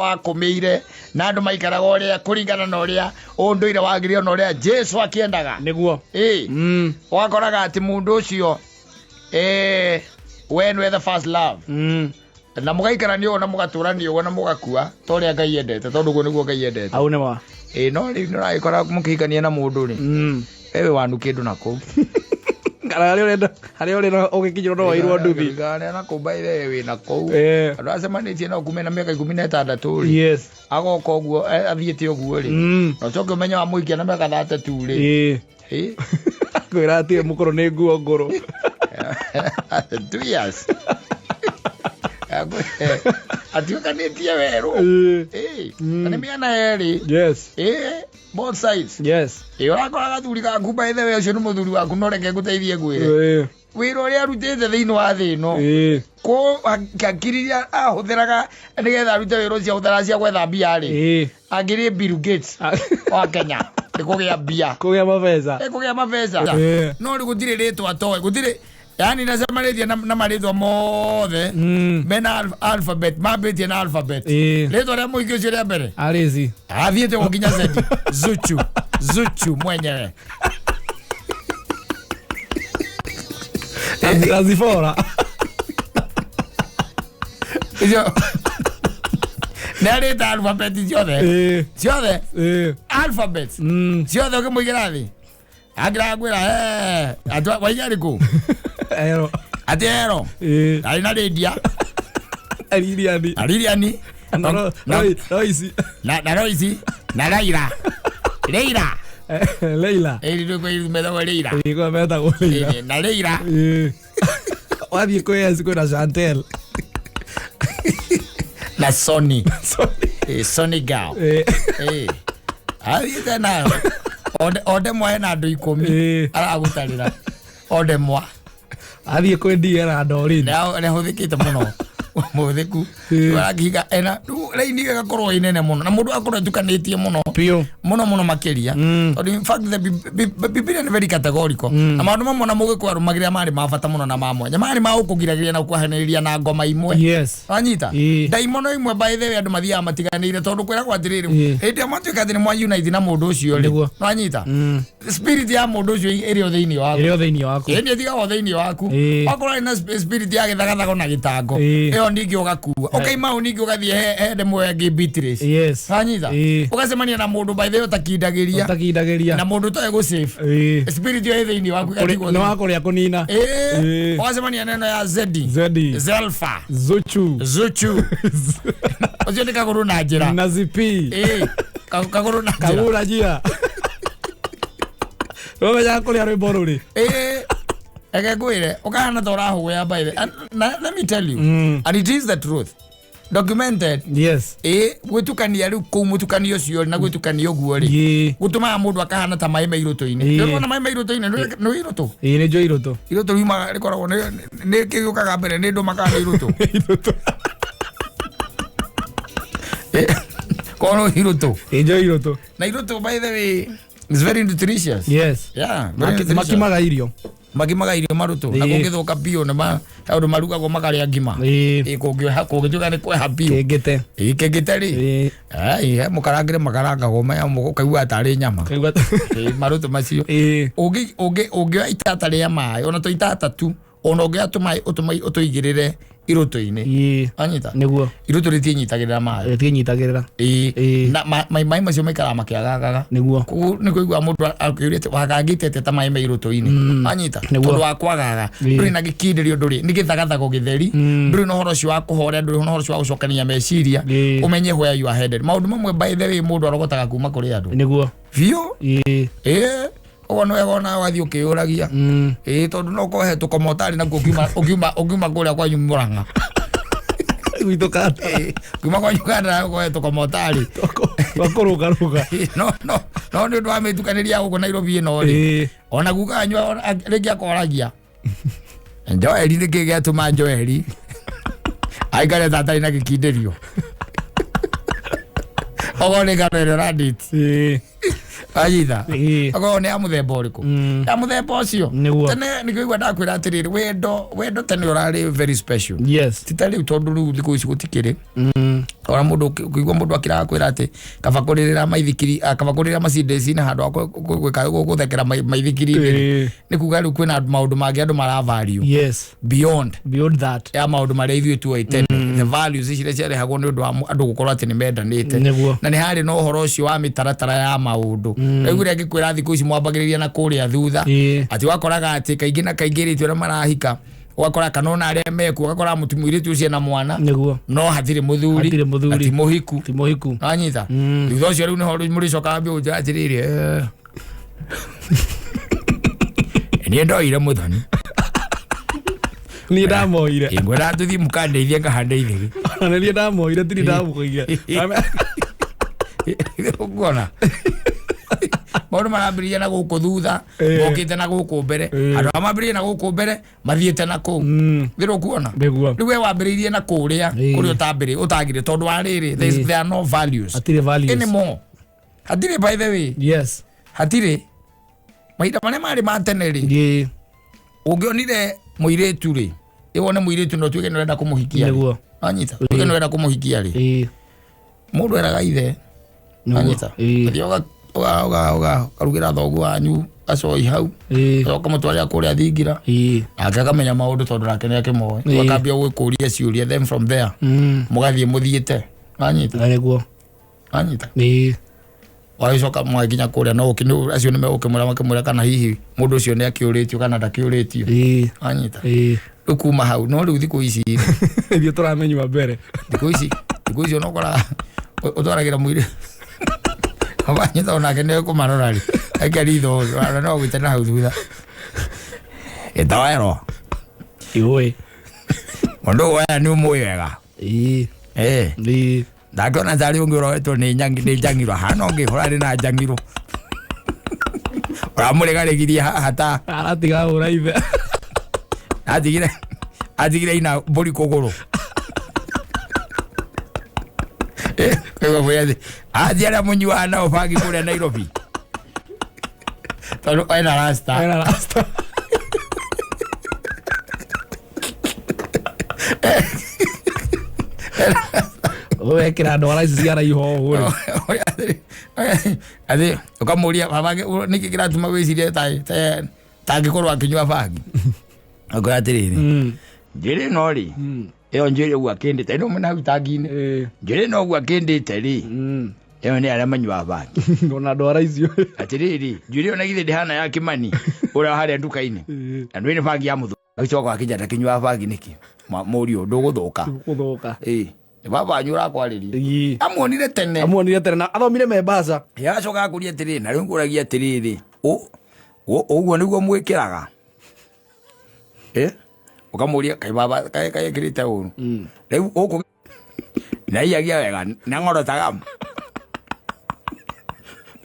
wakũmĩire na andũ maikaraga ũrĩa kũringana na ũrĩa ũndũire wagĩrĩire na ũrĩa Jesu akĩendaga. Nĩguo. Ĩĩ. Wakoraga atĩ mũndũ ũcio we nĩwe the first love. Na mũgaikarania ũguo na mũgatũrania ũguo na mũgakua ta ũrĩa Ngai endete, tondũ ũguo nĩguo Ngai endete. Hau nĩ ma. Ĩĩ no rĩu nĩũragĩkora mũkĩhikania na mũndũ rĩ, wewe wanu kĩndũ na kũu. Kana harĩa ũrenda harĩa ũrĩ na ũgĩkinyĩrwo no wairwo nduthi. Kana na kũu, by the way, wĩna kũu. Andũ acemanĩtie no kume na mĩaka 16 rĩ, agoka ũguo athiĩte ũguo rĩ, na ũcoke ũmenye wa mũhikia na mĩaka 32 rĩ. Ĩ? Kwĩra atĩ mũkũrũ nĩ nguo ngũrũ. 2 years atuĩkanĩtie werũ. Ĩ, na nĩ mĩena yerĩ. Ĩ, both sides. Ĩ ũrakora gathuri gaku, by the way, ũcio nĩ mũthuri waku, no reke ngũteithie ngwĩre. Wĩra ũrĩa arutĩte thĩinĩ wa thĩ ĩno, kũ hakiri iria ahũthĩraga nĩgetha arute wĩra ũcio ahũthĩraga cia gwetha mbia rĩ, angĩrĩ Bill Gates wa Kenya nĩ kũgĩa mbia. Kũgĩa mabeca. Kũgĩa mabeca. No rĩu gũtirĩ rĩtwa toĩ, gũtirĩ, yani nacemanĩtie na marĩtwa mothe mena alphabet, mambĩtie na alphabet. Rĩtwa rĩa mũingĩ ũcio rĩa mbere Arĩci. Athiĩte gũ nginya Z. Zuchu, Zuchu mwenyewe. Azibora. Icio nĩ arĩte alphabet ciothe, ciothe alphabet ciothe. Ũkĩmũigĩra thĩ akĩraga kwĩra waiga rĩkũ. Ero. Atĩ ero arĩ na Lydia. Liliani. Na Liliani. Na Roisi. Na Roisi na Raila, Leila. Leila. Ĩrĩ metagwo Leila. Kwa metagwo Leila. Na Leila. Wathiĩ kwĩ S kwĩna Chantel. Na Sony. Sorry. Sony girl. Athiĩte nayo onde mwa ena andũ 10. Aragũtarĩra onde mwa. Athiĩ kwĩ D ena Doreen. Nĩ ahũthĩkĩte mũno, mũhũthĩku. Arakihiga ena rĩu raini ĩgakorwo ĩ nene mũno na mũndũ akorwo atukanĩtie mũno. Biũ. Mũno mũno makĩria, tondũ in fact the Bibilia nĩ very categorical na maũndũ mamwe na mũgĩkũyũ arũmagĩrĩra marĩ ma bata mũno na ma mwanya, marĩ ma gũkũgiragĩrĩria na gũkwahanĩrĩria na ngoma imwe. Wanyita? Ndaimono imwe, by the way, andũ mathiaga matiganĩire tondũ kwĩragwo atĩrĩrĩ, hĩndĩ ĩrĩa mwatuĩka atĩ nĩ mwa unite na mũndũ ũcio rĩ, nwanyita, spirit ya mũndũ ũcio ĩrĩ o thĩinĩ waku. Ĩrĩ o thĩinĩ waku. Ĩĩ, ĩtigagwo thĩinĩ waku. Wakorwo ĩna spirit ya gĩthagathago na gĩtango, ĩyo ningĩ ũgakua ũkaima hau, ningĩ ũgathiĩ he ndemwa ĩngĩ, Beatrice. Wanyita? Ũgacemania na mũndũ, by the way, ũtakindagĩria. Ũtakindagĩria. Na mũndũ ũtoĩ gũsave. Spirit ĩyo ĩ thĩinĩ waku ĩgatigwo Nĩ thĩinĩ. wa kũrĩa kũnina. Ũgacemania na ĩno ya Zedi. Zedi. Zelfa. Zuchu. Zuchu ũcio nĩ kagũrũ na njĩra. Na Zipi. Kagũrũ na njĩra. Kagura njia. Wamenyaga kũrĩa rwĩmbo rũrĩ. Eke ngwĩre, ũkahana ta ũrahũya, by the and, na, let me tell you, and it is the truth documented. Gwĩtukania rĩu kũu, mũtukanio ũcio rĩ, na gwĩtukania ũguo rĩ, gũtũmaga mũndũ akahana ta maĩ me irũtũ-inĩ. Nĩũrona maĩ me irũtũ-inĩ? Nĩ irũtũ. Ĩĩ, nĩ njũĩ irũtũ. Irũtũ riumaga, rĩkoragwo nĩ kĩgĩũkaga mbere, nĩ ndũma kana nĩ irũtũ? Irũtũ. Korwo irũtũ. Ĩĩ, njũĩ irũtũ. Na irũtũ, by the way, is very nutritious. Yeah, very nutritious. Makimaga irio. Makimaga irio marũtũ na kũngĩthũka biũ nĩ he ũndũ marugagwo makarĩa ngima. Kũngĩtuĩka nĩ kweha biũ. Kĩngĩte. Kĩngĩte rĩ. Ai, he mũkarangĩre makarangagwo maya ũkaigua tarĩ nyama. Kaigua. Marũtũ macio. Ũngĩoya itata rĩa maĩ, ona to itata tu, ona ũngĩoya tũmaĩ ũtũigĩrĩre irũtũ-inĩ. Wanyita? Nĩguo. Irũtũ rĩtiĩnyitagĩrĩra maĩ. Rĩtiĩnyitagĩrĩra. Na maĩ macio maikaraga makĩagagaga. Nĩguo. Koguo nĩ kũigua mũndũ akĩũrĩte wagagĩte atĩa ta maĩ me irũtũ-inĩ. Wanyita? Nĩguo. Tondũ wa kwagaga. Ndũrĩ na gĩkindĩrio, ndũrĩ nĩ gĩthagathago gĩtheri. Ndũrĩ na ũhoro ũcio wa kũhorea, ndũrĩ na ũhoro ũcio wa gũcokania meciria. Ũmenye where you are headed. Maũndũ mamwe, by the way, mũndũ arogotaga kuma kũrĩ andũ. Nĩguo. Biũ. Ũguo nĩ wega ona wathiĩ ũkĩyũragia. Tondũ no ũkorwo he tũkoma ũtarĩ nakuo ũkiuma kũrĩa kwanyu Mũrang'a. Gwitũ kanda. Ũkiuma kwanyu kanda ũkorwo he tũkoma ũtarĩ. Twakũrũgarũga. No nĩ ũndũ wa mĩtukanĩrie ya gũkũ Nairobi ĩno rĩ. Ona guka wanyu rĩngĩ akoragia. Joeli, nĩkĩ gĩatũma Joeli aikare ta atarĩ na gĩkindĩrio? Okorwo nĩ ngano ĩrĩa ũrandĩti. Anyita? Okorwo nĩ ya mũthemba ũrĩkũ? Ya mũthemba ũcio. Nĩguo. Tene nĩkĩo ndakwĩra atĩrĩrĩ, wendo tene ũrarĩ very special. Ti ta rĩu, tondũ rĩu thikũ ici gũtikĩrĩ. Ona mũndũ ũkĩigua mũndũ akĩraga kwĩra atĩ kaba kũrĩrĩra maithikiri, kaba kũrĩrĩra Mercedes na handũ ha gwĩka gũthekera maithikiri-inĩ rĩ. Nĩ kuga rĩu kwĩna maũndũ mangĩ andũ mara value beyond Beyond that. ya maũndũ marĩa ithuĩ tuoĩ tene, the values ici iria ciarehagwo nĩ ũndũ wa andũ gũkorwo atĩ nĩ mendanĩte. Nĩguo. Na nĩ harĩ na ũhoro ũcio wa mĩtaratara ya maũndũ. Rĩu ũrĩa ngĩkwĩra, thikũ ici mwambagĩrĩria na kũrĩa thutha, atĩ wakoraga atĩ kaingĩ na kaingĩ rĩtu arĩa marahika, ũgakora kana ona arĩa mekuo, ũgakora mũirĩtu ũcio ena mwana, Nĩguo. no hatirĩ mũthuri. Hatirĩ mũthuri. Na ti mũhiku. Ti mũhiku. Wanyita? Thutha ũcio rĩu nĩho rĩu mũrĩcokaga mbĩ ũnjĩra atĩrĩrĩ, niĩ ndoire mũthoni. Niĩ ndamoire. Ngwenda tũthiĩ mũkandeithie ngahande ithigi. Ona nĩ niĩ ndamoire, tiri ndamũkũigia. Ũkuona Maũndũ marambĩrĩria na gũkũ thutha, Eh. mokĩte na gũkũ mbere. Eh. Andũ arĩa mambĩrĩirie na gũkũ mbere mathiĩte na kũu. Thĩrĩ ũkuona? Nĩguo. Rĩu we wambĩrĩirie na kũrĩa Eh. kũrĩa ũtambĩrĩ ũtagire tondũ wa rĩrĩ, Eh. there are no values Hatirĩ values. anymore. Hatirĩ, by the way. Yes. Hatirĩ. Mahinda marĩa marĩ ma tene rĩ, Ĩĩ. ũngĩonire mũirĩtu rĩ, ĩwone mũirĩtu na ũtuĩke nĩ ũrenda kũmũhikia rĩ. Nĩguo. Wanyita? Ũtuĩke nĩ ũrenda kũmũhikia rĩ, Ĩĩ. mũndũ eraga ithe. Nĩguo. Wanyita? Ĩĩ. Ũthiĩ ũkarugĩra thoguo wanyu gacoi hau, Ĩĩ. ũcoka mũtwarĩra kũrĩa thingira, Ĩĩ. nake akamenya maũndũ tondũ nake nĩ akĩmoĩ. Ĩĩ. Akambia gwĩkũria ciũria, then from there mũgathiĩ mũthiĩte. Wanyita? Nĩguo. Wanyita? Ĩĩ. Wagĩcoka mwakinya kũrĩa no acio nĩ megũkĩmwĩra, makĩmwĩra kana hihi mũndũ ũcio nĩ akĩũrĩtio kana ndakĩũrĩtio. Ĩĩ. Wanyita? Ĩĩ. Rĩu kuma hau, no rĩu thikũ ici rĩ, Ithuĩ tũramenyua mbere. Thikũ ici onokora ũtwaragĩra mũirĩ, wanyita, onake nĩ ekũmarora rĩ, aikia ritho ona no gwĩte na hau thutha gĩtoero. Ĩũĩ. Mũndũ ũyũ aya nĩ ũmũĩ wega. Ĩĩ. Ĩ. Ĩĩ. Ndakĩona tarĩ ũngĩ ũroetwo nĩ njangi, nĩ njang'iro hana ũngĩ ũrarĩ na njang'iro ũramũregaregirie haha ta Aratiga hũra ithe. Atigire ina mbũri kũgũrũ. Eh, kaigua kwĩra atĩ, athiĩ arĩa mũnyuaga nao bangi kũrĩa Nairobi tondũ ena rasta. Ena rasta. Wekĩra ndwara ici cia raiho ũũ rĩ. Athi ũkamũria, baba, nĩkĩ kĩratũma wĩcirie tangĩkorwo akĩnyua bangi? Akwĩra atĩrĩrĩ, njuĩrĩ ĩno rĩ, ĩyo njuĩrĩ ũguo akĩndĩte ĩno mwena hau itangi-inĩ, njuĩrĩ ĩno ũguo akĩndĩte rĩ, ĩyo nĩ arĩa manyuaga bangi. Ona ndwara icio. Atĩrĩrĩ, njuĩrĩ ĩyo na githĩ ndĩhana ya Kĩmani ũrĩa harĩa nduka-inĩ? Na ndũĩ nĩ bangi ya mũthũ. Agĩcoka akĩnja ndakĩnyuaga bangi nĩkĩ? Mũriũ ndũgũthũka. Gũthũka. Ĩ, nĩ baba wanyu ũrakwarĩria. Ĩĩ. Amuonire tene. Amuonire tene na athomire Mombasa. Agacoka akũria atĩrĩrĩ, na rĩu ngũragia atĩrĩrĩ, ũguo nĩguo mwĩkĩraga? Ĩ, ũkamũria, kaĩ baba kaĩ ekĩrĩte ũru rĩu gũkũ naiyagia wega na ng'orotaga?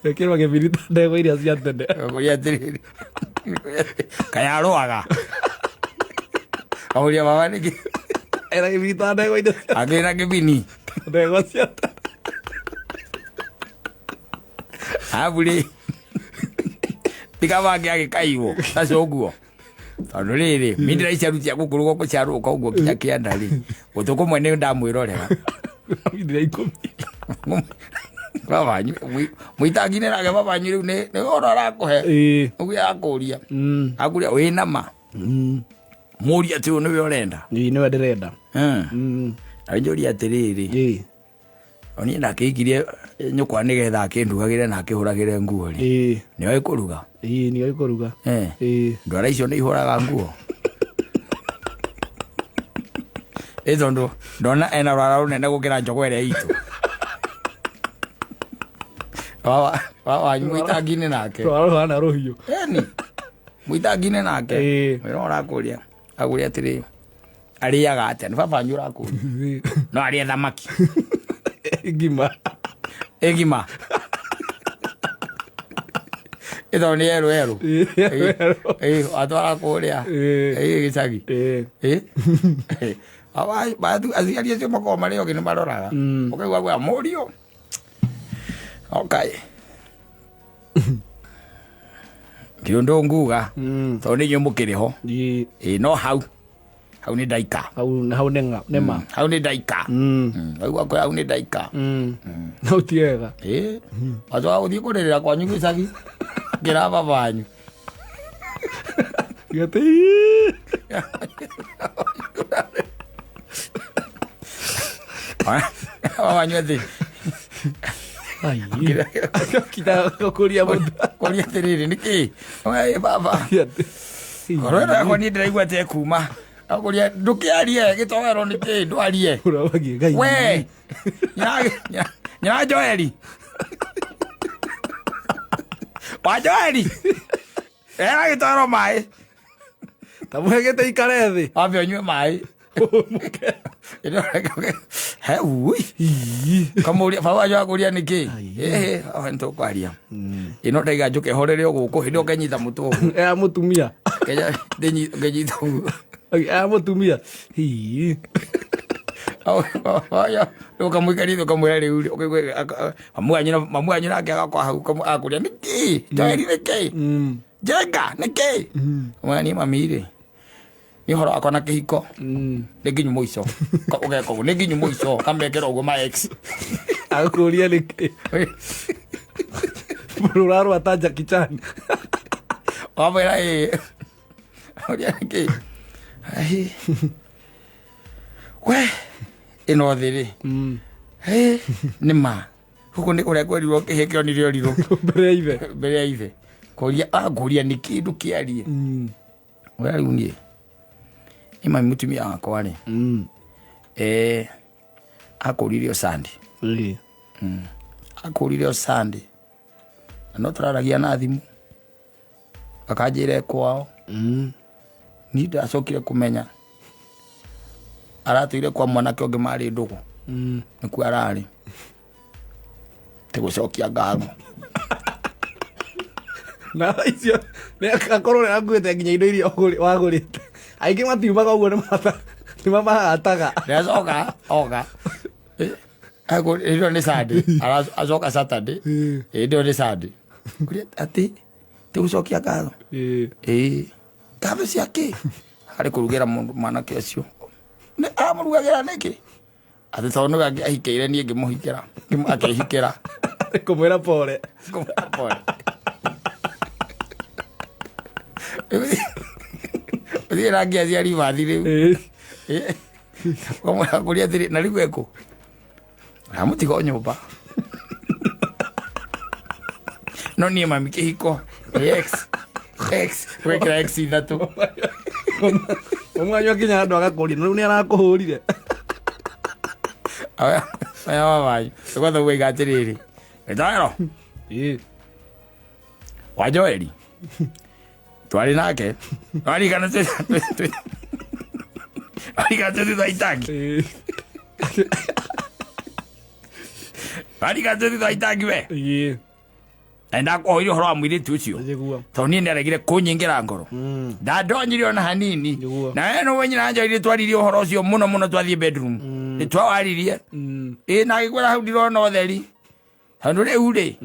Ekĩrwo gĩbirita ndegwa iria cia tene. Ũkamũria atĩrĩrĩ, kaĩ arũaga? Kamũria, baba, nĩkĩ? Ena gĩbirita ndegwa iria cia Akĩrĩ na kĩbini. Ndegwa cia tene. Arabu rĩ, tiga bangi agĩkaiywo tacio ũguo, tondũ rĩrĩ mindira ici arutia gũkũ rũgongo ciarũka ũguo nginya kĩanda rĩ, gũtũ kũmwe nĩ ndamwĩrorera. Mindira 10. Baba wanyu mũitangi-inĩ nake baba wanyu rĩu nĩ ũhoro arakũhe. Ĩĩ. Ũguo akũria, akũria wĩ nama, mũria atĩ ũyũ nĩwe ũrenda. Ĩĩ, nĩwe ndĩrenda. Na njũria atĩrĩrĩ, niĩ ndakĩhikirie nyũkwa nĩgetha akĩndugagĩre na akĩhũragĩre nguo rĩ, nĩoĩ kũruga? Ĩĩ, nĩoĩ kũruga. Ĩĩ. Ndwara icio nĩ ihũraga nguo? Ĩ, tondũ ndona ena rwara rũnene gũkĩra njogo ĩrĩa itũ. Baba wanyu mũitangi-inĩ nake. Rwara rũhana rũhiũ. Eni mũitangi-inĩ nake. Wĩra ũrakũria, akũria atĩrĩ, arĩaga atĩa? Nĩ baba wanyu ũrakũria. No arĩe thamaki? Ngima. Ĩgima ĩtondũ nĩ yerũ yerũ. Ĩĩ. Ĩ, watwara kũrĩa Ĩĩ. ĩ gĩcagi. Ĩĩ. Ĩ. Aciari acio makoragwo marĩ ogĩ, nĩ maroraga. Ũkaigua gwa mũriũ, okay, ndirĩ ũndũ nguga tondũ nĩ inyuĩ mũkĩrĩ ho. Ĩĩ. Ĩ, no hau hau nĩ ndaika. Hau hau nĩ nĩ ma. Hau nĩ ndaika. Waigua kwĩ hau nĩ ndaika. No ti wega. Ĩ, wacoka gũthiĩ kũrĩrĩra kwanyu gĩcagi kĩra baba wanyu. Gĩatĩ. Baba wanyu atĩ Ai. Kinya kũria mũndũ. Kũria atĩrĩrĩ, nĩkĩ? Ĩ, baba, Gĩatĩ. ngoro ĩno yakwa niĩ ndĩraigua atĩ ĩkuma. Akũria, ndũkĩarie, gĩtoero nĩkĩ ndwarie? Ũrabagie Ngai. We nyina Joeli, wa Joeli, era gĩtoero maĩ. Ta mũhe gĩtĩ ikare thĩ. Wambe ũnyue maĩ. Ũmũke. He ui. Kamũria baba wanyu akũria nĩkĩ? Ĩhĩ, baba nĩtũkwaria. Ĩno ndaiga njũke horere o gũkũ hĩndĩ ĩyo ngenyita mũtwe ũguo. Ya mũtumia. Ngenyita ũguo. Ya mũtumia. Hihi. Ũkamũikaria thĩ ũkamwĩra rĩu rĩ, ũkaigua mamu wanyu nake agakwa hau akũria nĩkĩ? Joeli nĩkĩ? Njenga nĩkĩ? Ũmwĩra niĩ mami rĩ, nĩ ũhoro wakwa na kĩhiko nĩ nginyu mũico. Ũgeka ũguo nĩ nginyu mũico kamekĩra ũguo ma ex. Akũria nĩkĩ? Rũrarũa ta Jackie Chan. Wamwĩra ĩĩ. Ũria nĩkĩ? Ai. We ĩno thĩ rĩ. Ĩ, nĩ ma. Gũkũ nĩ ũrĩa kwerirwo kĩhĩ kĩonire ũrirũ. Mbere ya ithe. Mbere ya ithe. Kũria angũria nĩ kĩndũ kĩarie. Ũrĩa rĩu niĩ. Nĩ mami mũtumia wakwa rĩ. Akũririe o Sunday. Akũririe o Sunday. Na no tũraragia na thimũ. Akanjĩra e kwao. Niĩ ndacokire kũmenya aratũire kwa mwanake ũngĩ marĩ ndũgũ. Nĩkuo ararĩ. Tigũcokia ngatho. Na icio nĩ akorwo nĩ akuĩte nginya indo iria wagũrĩte. Aingĩ matiumaga ũguo nĩ mamahataga. Ndacoka oka. Ĩyo nĩ Sunday. Acoka Saturday. Ĩyo nĩ Sunday. Kũrĩa atĩ tigũcokia ngatho. Ĩĩ. Ngatho cia kĩ? Harĩ kũrugĩra mũndũ mwanake ũcio. Nĩ aramũrugagĩra nĩkĩ? Atĩ tondũ nĩwe ahikĩire niĩ ngĩmũhikĩra. Akĩhikĩra. Kũmwĩra pole. Kũmwĩra pole. Ũthiĩ na ngia cia ribathi rĩu. Ũkamwĩra kũrĩa atĩrĩ, na rĩu ekũ? Ramũtiga o nyũmba. No niĩ mami kĩhiko. Ex. Ex. Wekĩra ex ithatũ. Mami wanyu akinya handũ agakũria, na rĩu nĩ arakũhũrire. Aya mama wanyu. Gwatha ũgaiga atĩrĩrĩ. Gĩtoero. Wa Joeli. Twarĩ nake. Twarigana thutha itangi. Twarigana thutha itangi we. Na ndakũhoire ũhoro wa mũirĩtu ũcio. Tondũ niĩ nĩaregire kũnyingĩra ngoro. Ndandonyire ona hanini. Na we nĩwe nyina Joeli twaririe ũhoro ũcio mũno mũno twathiĩ bedroom. Nĩ twawaririe. Ĩ na agĩkwĩra hau ndirona ũtheri. Tondũ rĩu rĩ,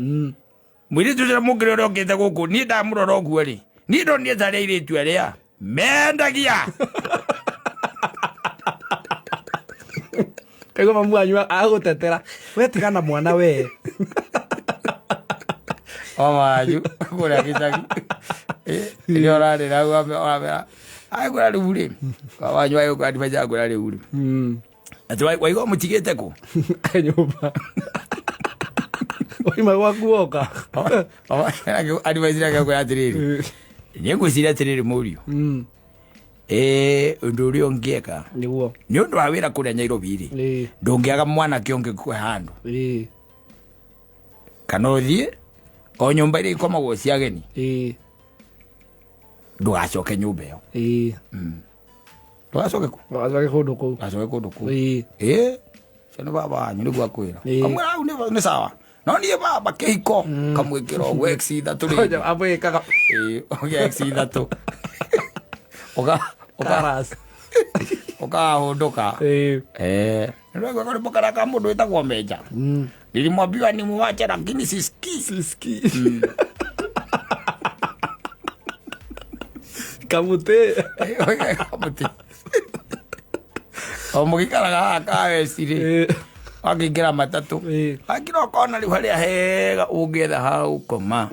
mũirĩtu ũcio mũngĩrĩ ũrĩa ũkĩte gũkũ, niĩ ndamũrora ũguo rĩ, niĩ ndonire tarĩ airĩtu arĩa mendagia. Kaigua mamu wanyu agũtetera. We tigana mwana we. Mama wanyu kũrĩa gĩcagi. Rĩrĩa ũrarĩra ũramera. Agĩkwĩra rĩu rĩ, baba wanyu agĩũka advice agĩkwĩra rĩu rĩ. Atĩ waigua mũtigĩte kũ? Nyũmba. Waima gwaku woka. Advice agĩkwĩra atĩrĩrĩ. Niĩ ngwĩciria atĩrĩrĩ mũriũ. Ũndũ ũrĩa ũngĩeka. Nĩguo. Nĩ ũndũ wa wĩra kũrĩa Nairobi rĩ. Ndũngĩaga mwanake ũngĩ kũhe handũ. Kana ũthiĩ o nyũmba iria ikomagwo cia ageni. Ndũgacoke nyũmba ĩyo. Ndũgacoke kũ? Ndũgacoke kũndũ kũu. Ndũgacoke kũndũ kũu. Ũcio nĩ baba wanyu nĩguo akwĩra. Kamwĩra hau nĩ sawa. No niĩ baba kĩhiko kamwĩkĩra ũguo ex ithatũ rĩngĩ. Amwĩkaga. Ũgĩa ex ithatũ. Karas. Ũkahũndũka. Nĩũraigua karwĩmbo karĩa ka mũndũ wĩtagwo Menja. Nilimwambiwa nimuache lakini sisikii. Sisikii. Kamũtĩ. Kamũtĩ. O mũgĩikaraga haha Kaweci rĩ. Wakĩingĩra matatũ. Wakĩra ũkona rĩu harĩa hega ũngĩetha ha gũkoma.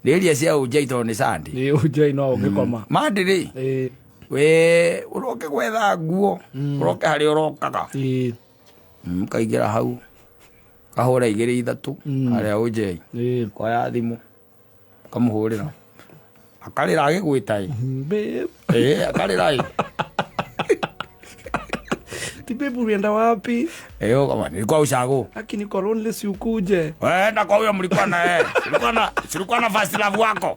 Nĩ area cia Ũnjai tondũ nĩ Sunday. Nĩ Ũnjai no ũngĩkoma. Monday rĩ. We ũroke gwetha nguo. Ũroke harĩa ũrokaga. Ũkaingĩra hau. Kahũra igĩrĩ ithatũ harĩa Ũnjai. Koya thimũ. Kamũhũrĩra. Akarĩra agĩgwĩta ĩ. Babe. Akarĩra ĩ. Ti babe ulienda wapi? Kama nilikuwa ushago. Lakini niko lonely si ukuje. Enda kwa huyo mlikuwa na yeye. Silikuwa na first love wako.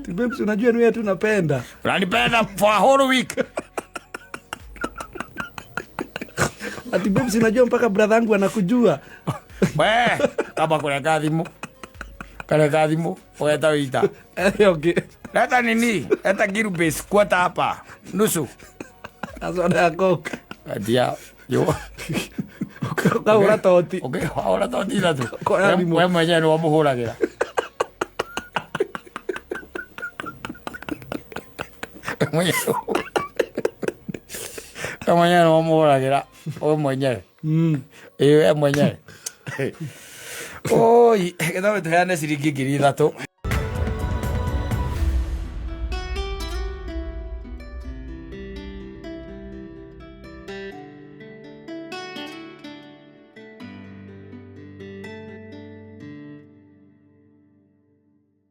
Ti babe si unajua ni wewe tu napenda. Unanipenda for a whole week. Ati Ati babes, unajua mpaka brother yangu anakujua. We kamba kũrenga thimũ, karenga thimũ ũgeta wĩita. Eh, okay. Leta nini, leta girubase kwata hapa nusu. Na soda ya Coke. Atia yo. Ũkagũra toti. Ũkĩhũra toti ithatũ. Koya thimũ. We mwenyewe nĩwe ũmũhũragĩra. We mwenyewe nĩwe ũmũhũragĩra, we mwenyewe. Ĩĩ, we mwenyewe. Oi, gĩthomo, tũheane ciringi 3,000.